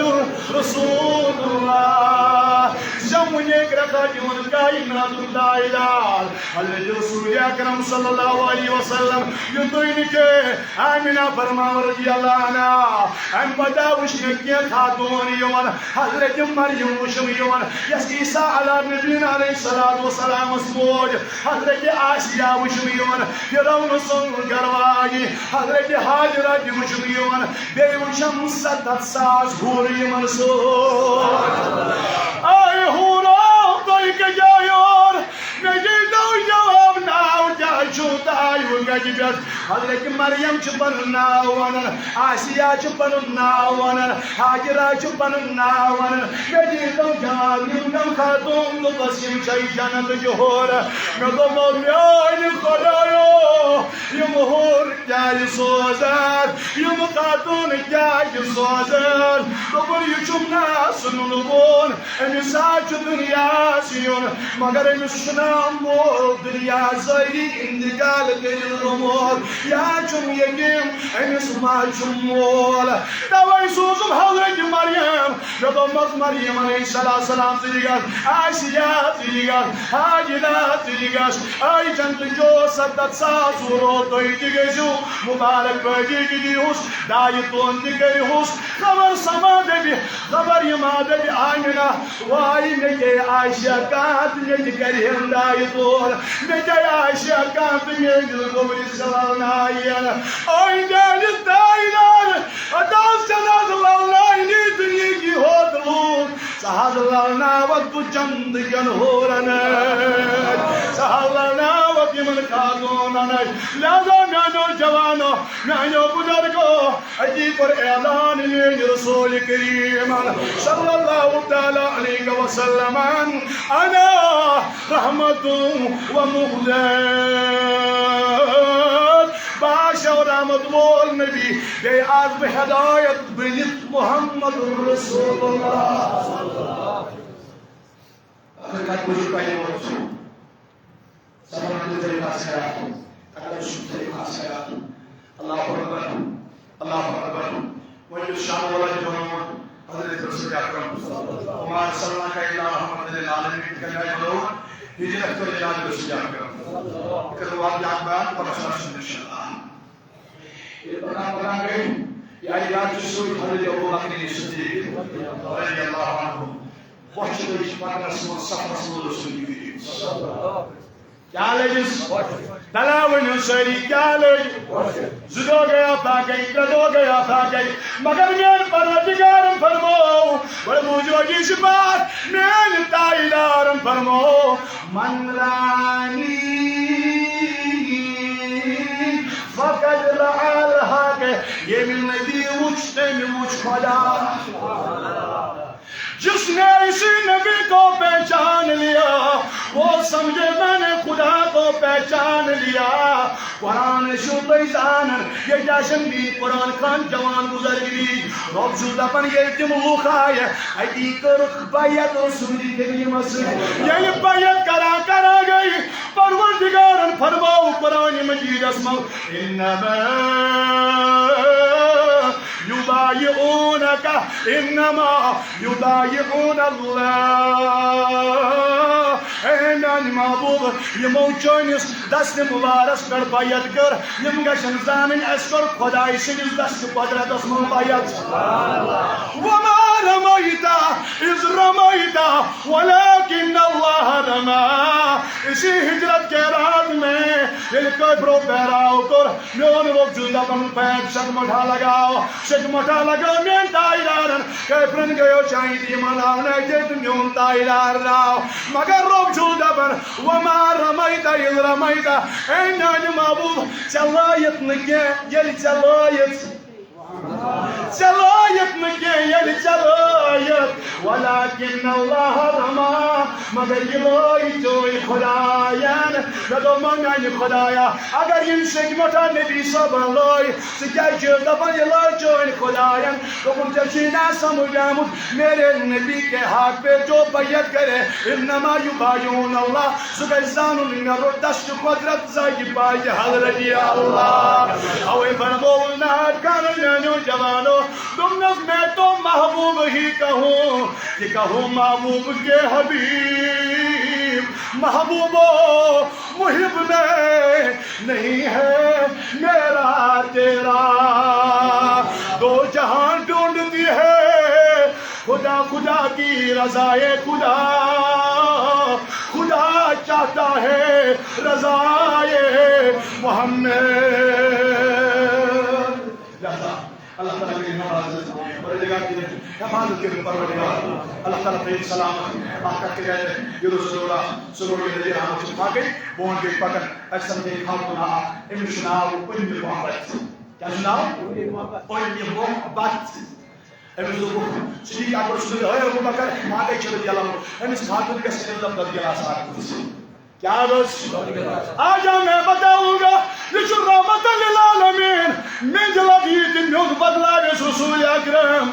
رسول اللہ۔ زمُنے کرٛٮ۪کھ حاجِز ووٚن کائناتُک تاجدار۔ حضرت رسول اکرم صلی اللہ علیہ وسلم یُتُے نہٕ کینٛہہ، آمینہ فرماوان رضی اللہ عنہا، اَمہِ پتہٕ وٕچھ مےٚ کینٛہہ خاتوٗن یِوان، حضرت مریم وٕچھُم یِوان، یۄس عیسیٰ علیٰ نبینا علیہ الصلوۃ والسلامس موج، حضرت آسیہ وٕچھُم یِوان، فرعون سٕنٛز گرواجی، حضرت ہاجرہ تہِ وٕچھُم یِوان، بیٚیہِ وٕچھم ستتھ ساس حوٗرٕ یِمن سۭتۍ۔ اے حوٗرو، تُہۍ کتہِ آیور؟ مےٚ دیٖتو جواب، ناو کیٛاہ چھُو تۄہہِ؟ وۄنۍ کَتہِ پٮ۪ٹھ؟ حضرت مریم چھِ پَنُن ناو وَنان، آسیہ چھِ پَنُن ناو وَنان، ہاجرہ چھِ پَنُن ناو وَنان۔ مےٚ دیٖتو جواب، یِم کَم خاتوٗن؟ دوٚپمَس، یِم چھَے جنتٕچ حورٕ۔ مےٚ دوٚپمو، میٛانہِ خۄدایو، یِم حورٕ کیٛازِ سوزان؟ یِم خاتوٗن کیٛازِ سوزان؟ دوٚپُن، یہِ چھُم ناسُن لوٚگُن۔ أمِس حظ چھُ دُنیاہَس یُن، مگر أمِس چھُنہٕ آمُت دُنیا ظٲہری انتقال کٔرِتھ گوٚمُت۔ یا چھُم یقیٖن، أمِس ما چھُم مول۔ تَوَے سوٗزُم حضرت مریم۔ مےٚ دوٚپمَس، مریم علیہ السلام، ژٕ تہِ گژھ، آسیہ، ژٕ تہِ گژھ، ہاجرہ، ژٕ تہِ گژھ۔ اے جنتٕچو ستتھ ساس حورو، تُہۍ تہِ گٔژھِو، مبارک بٲجی تہِ دیٖہُس، دایہِ تون تہِ کٔرِہُس۔ خبر سما دَپہِ، خبر یہِ ما دَپہِ آمنہ، واے مےٚ گٔے عائشہ کانٛہہ تہٕ مےٚ تہِ کَرِ ہن دایہِ تون۔ مےٚ گٔے عائشہ کانٛہہ تہٕ میٛٲنِس گوٚبرِس لَلنایَن۔ اے میٛانہِ تاجدار، اَتھ حظ چھَنہٕ حظ لَلناینی دُنیہٕکی ہوت لوٗکھ۔ ژٕ حظ لَلناوَکھ بہٕ جنتہٕ کٮ۪ن حورَن۔ ژٕ حظ لَلناوَکھ یِمَن خاتوٗنَن۔ لہذا میٛانیو جوانو، میٛانیو بُزرگو، أتی کوٚر اعلان میٛٲنۍ رسول کریٖمن صلی اللہ تعالیٰ علیہ وسلمن، انا رحمت و مہدیت۔ بہٕ ہا چھُسو رحمت وول نبی، بیٚیہِ آس بہٕ ہدایت بٔنِتھ محمد رسول اللہ۔ اگر کتھ بوٗزِو تۄہہِ ووت چھُ۔ زبان تہِ تھٲیِو خاص خیال۔ اگر چھُ تھٲیِو خاص خیال۔ اللہ اکبر۔ اللہ اکبر۔ وۄنۍ یُس شان وولا چھُ بنومُت حضرت رسول اکرم۔ وما ارسلناک الا رحمت للعالمین۔ تہِ کَمہِ آیہِ بنووُن؟ ہجرت کٔر جناب رسول اکرم۔ تہِ کَرو واقعہ اکھ بیان، پگاہ صُبحس انشاءاللہ۔ ییٚلہِ پکان پکان گٔے، یہِ آیہِ یاد چھُ سیوٚد حضرت ابوبکر صدیق رضی اللہ عنہ۔ بۄچھِ لٔج پکنس منٛز، سفرس منٛز اوس نہٕ یہِ کرِتھ۔ کیٛاہ لٔجِس؟ بلا ؤنِو سٲری، کیٛاہ لٔج؟ زٕ دۄہ گٔیا پاکے، ترٛےٚ دۄہ گٔیا پاکے، مگر میٛانہِ پروردگارن فرموو، گۄڈٕ بوٗزِو حدیث پاک، میٛانہِ تاجدارن فرموو، من رآنی فقد رآ الحق، ییٚمہِ نبی وُچھ، تٔمۍ وُچھ خۄدا۔ جس نے اسی نبی کو پہچان لیا، وہ سمجھے میں نے خدا کو پہچان لیا۔ قرآن چھُو تُہۍ زانان، ییٚتہِ آسن بی قرآن خان جوان بُزرگ بی۔ رۄب چھُ دَپان، ییٚلہِ تِم لُکھ آیہِ، اَتی کٔرٕکھ بیعت رسول کریٖمس سۭتۍ۔ ییٚلہِ بیعت کران کران گٔے، پروردگارن فرموو قرآن مجیدس منٛز، انما یبایعونک، انما یبایعون اللہ۔ اے میانہِ محبوب، یِمو چٲنِس دستِ مبارس پٮ۪ٹھ بیعت کٔر، یِم گژھن زانٕنۍ، اَسہِ کٔر خۄداے سٕنٛدِس دستِ قۄدرتس منٛز بیعت۔ وما رمیت اذ رمیت ولکن اللہ رمی۔ اسی ہجرت کے رات میں ییٚلہِ کٲفرو پہراو کوٚر، میون رۄب چھُ دَپان، بیگ سیٚکہِ مۄٹھا لگاو، سیٚکہِ مۄٹھا لگاو میٲنۍ تاجدارن۔ کٲفرن گٔیو چانہِ تہِ یِمن آو نہٕ اَتہِ تہٕ میون تاجدار درٛاو۔ مگر رۄب چھُ دَپان، وما رمیت اذ رمیت، اے میانہِ محبوب، ژےٚ لٲیِتھ نہٕ کینٛہہ، ییٚلہِ ژےٚ لٲیِتھ۔ ژےٚ لٲیِتھ نہٕ کینٛہہ، ییٚلہِ ژےٚ لٲیِتھ، ولکن اللہ رما، مگر یہِ لٲے چٲنۍ خدایَن۔ مےٚ دوٚپ، وۄنۍ میٛانہِ خدایا، اگر یِم سیٚکہِ مۄٹھا نبی صٲبَن لٲے، ژٕ کیٛازِ چھُکھ دَپان یہِ لٲے چٲنۍ خدایَن؟ دوٚپُن، ژےٚ چھُے نا سمجھ آمُت، میرے نبی کے ہاتھ پہ جو بیعت کرے، انما یبایعون اللہ، سُہ گژھِ زانُن، مےٚ روٚٹ دست قدرت زاگہِ پاکہِ حضرت اللہ۔ اوے فرمووُن، نہ کانو میانیو جوانو، دوٚپنس، میں تو محبوب ہی کہوں، کہ کہوں محبوب کے حبیب، محبوبو محب میں نہیں ہے میرا تیرا، دو جہاں ڈھونڈتی ہے خدا خدا کی رضائے خدا، خدا چاہتا ہے رضائے محمد۔ لہذا اللہ تعالیٰ کٔرِن حفاظت، پروردگار کٔرِن حفاظت، کٔرِن پروردگار۔ اللہ تعالیٰ تھٲیِن سلامت۔ اکھ کتھ کٔرِو، یہِ روز ضروٗرت، سُہ گوٚو یہِ نبی رحمت چھِ پکٕنۍ، برونٛٹھ گٔے پکان۔ اَسہِ سمکھے خاتوٗن اکھ، أمِس چھُ ناو اُمہِ محبت۔ کیٛاہ چھُ ناو؟ اُمہِ محبت۔ أمِس دوٚپُکھ، صدیق اکبر صٲبن، ہے ابو بکر، ماگے چھِ رضی اللہ عنہ، أمِس خاتوٗن گژھِ أمِس دۄہ گِلاس اکھ دِژ۔ کیٛاہ گوٚژھ؟ آ جا، میں بتاؤں گا، یہ چھُ رحمت للعالمین۔ میٛٲنۍ دِل ہا دِیہِ تہِ میوٚگ بدلاوٮ۪س رسول اکرم۔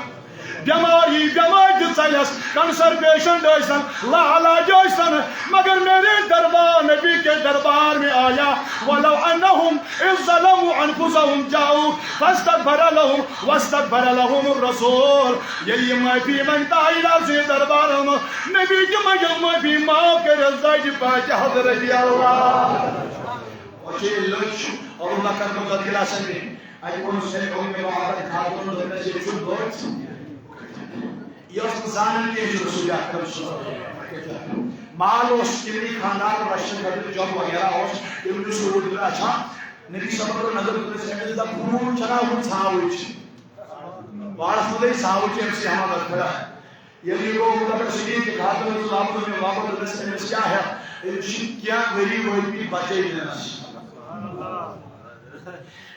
بیماری، بیمارۍ تہِ ژَلٮ۪س، cancer patient ٲسۍتن، لاعلاج ٲسۍتن، مگر میرے دربار، نبی کے دربار میں آیا، ولو انہم اذ ظلموا انفسہم جاؤک فاستغفر لہم واستغفر لہم الرسول۔ ییٚلہِ یہِ معٲفی منٛگہِ تاجدار سٕنٛدِس دربارس منٛز، نبی تہِ منٛگہِ معٲفی، معاف کٔرِو زاگہِ پاکہِ حضرت اللہ۔ اور یہ لوگ ابو بکر کو بدلا سکے۔ اَتہِ ووٚنُس، ہے، أمہِ محبت خاتوٗن، دوٚپنَس، ییٚتہِ چھُ بٔڑ۔ یہِ ٲس نہٕ زانان کینٛہہ، یہِ چھُ رسول اکرم صلی اللہ علیہ وسلم۔ مال اوس تِمنٕے خاندان، رشن خٲطرٕ جۄب وغیرہ اوس، تِم نیوٗ سُہ روٗد رچھان۔ نبی صٲبن کٔر نظر، دوٚپنَس، أمِس دَپ، خوٗن چھَنا ہُہ ژھاوٕج؟ وارس منٛز گٔے ژھاوٕج، أمۍ سٕے ہٮ۪وان لَتہٕ پھٔٹا۔ ییٚلہِ یہِ گوٚو، ابو بکر صدیق تہِ کھاتہٕ ٲسٕس آمُت، أمۍ وۄپَر دوٚپنَس، أمِس کیٛاہ ہٮ۪تھ؟ أمِس چھِ کینٛہہ ؤری وٲتۍ مٕتۍ بَچے نِنَس۔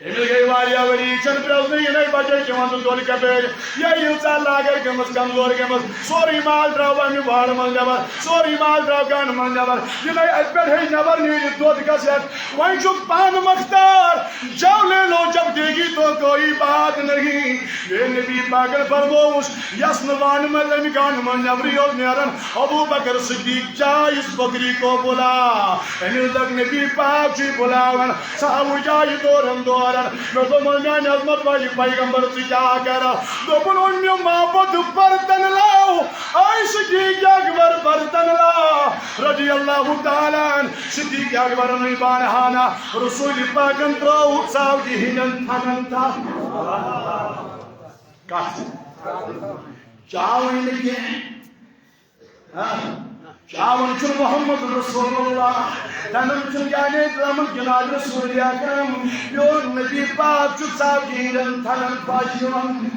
أمِس گٔے واریاہ ؤری، یہِ چھَنہٕ پرٛٮ۪زنٕے، یہِ نَے بَچے کھٮ۪وان تہٕ دۄد کَپٲرۍ۔ یہِ ییٖژاہ لاگر گٔمٕژ، کمزور گٔمٕژ، سورُے مال درٛاو اَمہِ وارٕ منٛز نٮ۪بر، سورُے مال درٛاو گانہٕ منٛز نٮ۪بر۔ یہِ نَے اَتہِ پٮ۪ٹھ ہے نٮ۪بر نیٖرِتھ دۄد کَس ہٮ۪تھ۔ وۄنۍ چھُکھ پانہٕ مختار، جاؤ لے لو جب دیگی تو کوئی بات نہیں۔ میٛٲنۍ نبی پاکن فرمووُس، یَس نہٕ وانہٕ منٛز اَمہِ گانہٕ منٛز نٮ۪برٕے اوس نیران، ابو بکر صدیق جا اس بکری کو بلا۔ أمِس دوٚپ، نبی پاک چھُے بُلاوان، ژھاوُج آیہِ دوران دوران۔ مےٚ دوٚپمَس، میٛانہِ عظمت واجہِ پیغمبر، ژٕ کیٛاہ کران؟ دوٚپُن، اوٚن مےٚ محبت برتن لاو، آے صدیق اکبر برتن لا، رضی اللہ تعالیٰ عنہ۔ صدیق اکبرن أنۍ بانہٕ ہنا، رسول پاکن ترٲو ژاوجہِ ہٕنٛدٮ۪ن تھنن تھپھ۔ کتھ؟ چاوٕے نہٕ کینٛہہ۔ ہاں؟ چاوان چھُ محمد رسول اللہ، تھنن چھُ یعنی ترٲومٕژ جناب رسول اکرم، میون نبی پاک چھُ ژاوجہِ ہٕنٛدٮ۪ن تھنن پھش دِوان۔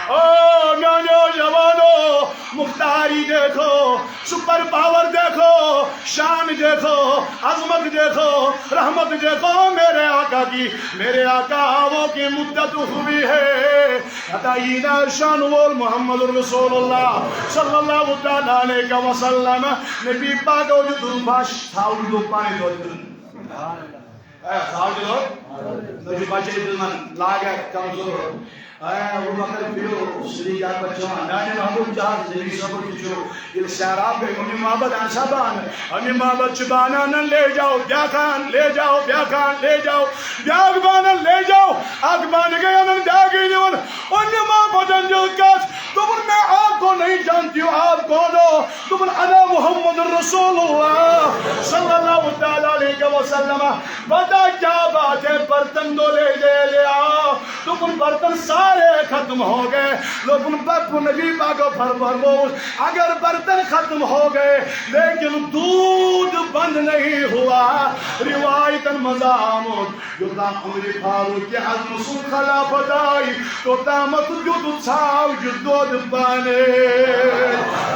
او میانیو جوانو، مختاری دیکھو، سپر پاور دیکھو، شان دیکھو، عظمت دیکھو، رحمت دیکھو میرے آقا کی۔ میرے آقا آوو کی مدت ہوئی ہے۔ عطا اینا شان وول محمد رسول اللہ صلی اللہ تعالیٰ علیہ وسلم۔ نبی پاک او جو دل پھش تھاو جو پانی دو۔ اے، ساو دِلو، نہ چھُ بچے دِلن لاگان کمزور۔ اے، ابو بکر پیو، صدیق اکبر جوان، میانہِ محبوب جہاز نبی صبر تہِ چھُ۔ ییٚلہِ سیراب گٔے، اُمہِ محبت انسا بان، اُمہِ محبت چھُ بانان، لے جاؤ، بیاکھ ان، لے جاؤ، بیاکھ ان، لے جاؤ، بیاکھ بانن، لے جاؤ۔ اکھ بانہٕ گٔے انان، بیاکھ گٔے نِوان۔ اُمہِ محبتن دِژ کتھ، دوٚپُن، میں آپ کو نہیں جانتی ہوں، آپ کون ہو؟ دوٚپُن، انا محمد رسول اللہ صلی اللہ تعالیٰ علیہ وسلم۔ بتا کیا بات ہے، برتن تو لے لے لیا۔ دوٚپُن، برتن سارے ختم ہو گئے۔ دوٚپُن، بہٕ نبی پاکو فرمووُس، اگر برتن ختم ہو گئے لیکن دودھ بند نہیں ہوا، روایتن منٛز آمُت، یوٚتام عمر فاروق اعظم سُنٛد خلافت آیہِ، توٚتامَتھ دیُت ژھاوجہِ دۄد پانَے۔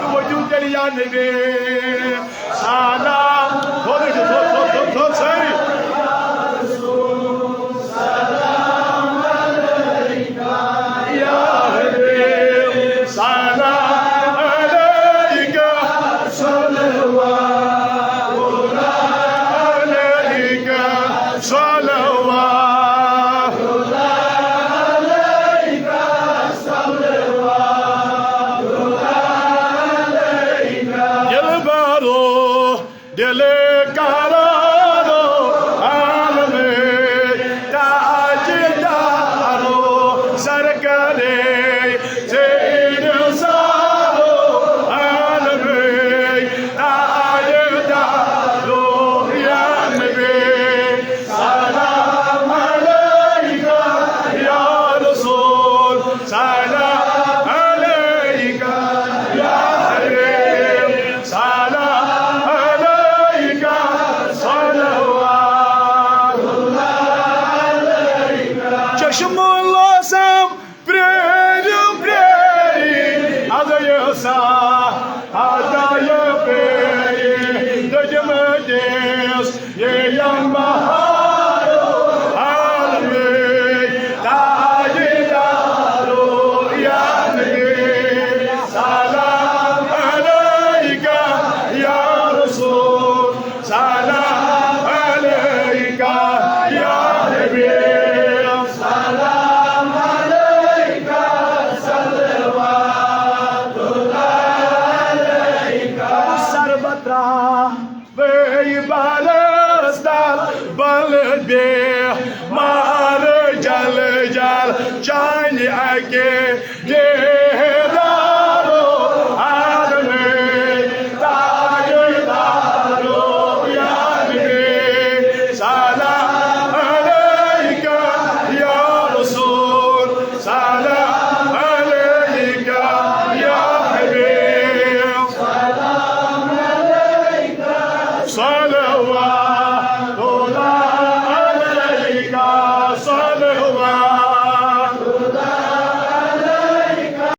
تہٕ ؤتھِو تیٚلہِ یا نبی سلام۔ تھوٚد ؤتھِو، تھوٚد، تھوٚد، تھوٚد، تھوٚد سٲری۔ دل قرارو عالمے، تاجدارو سرکارے، سید سارو عالمے، تاجدارو یا نبی، سلام علیک یا رسول، سلام علیک یا حبیب، سلام علیک، صلوات اللہ علیک۔ چشم لوسم پریرو پریری، ادایو سا، ادایو پریری، دجمدیس، یہ یم بہارو عالمے، تاجدارو یا نبی، سلام علیک یا رسول، سلام علیک یا حبیب، سلام علیک، صلوات اللہ علیک۔ سربترا وی بالس تل بل بے مار جل جل چانہِ اکہِ دیدارو عالمے، تاجدارو یا نبی، سلام علیک یا رسول، سلام علیک یا حبیب، صلوات۔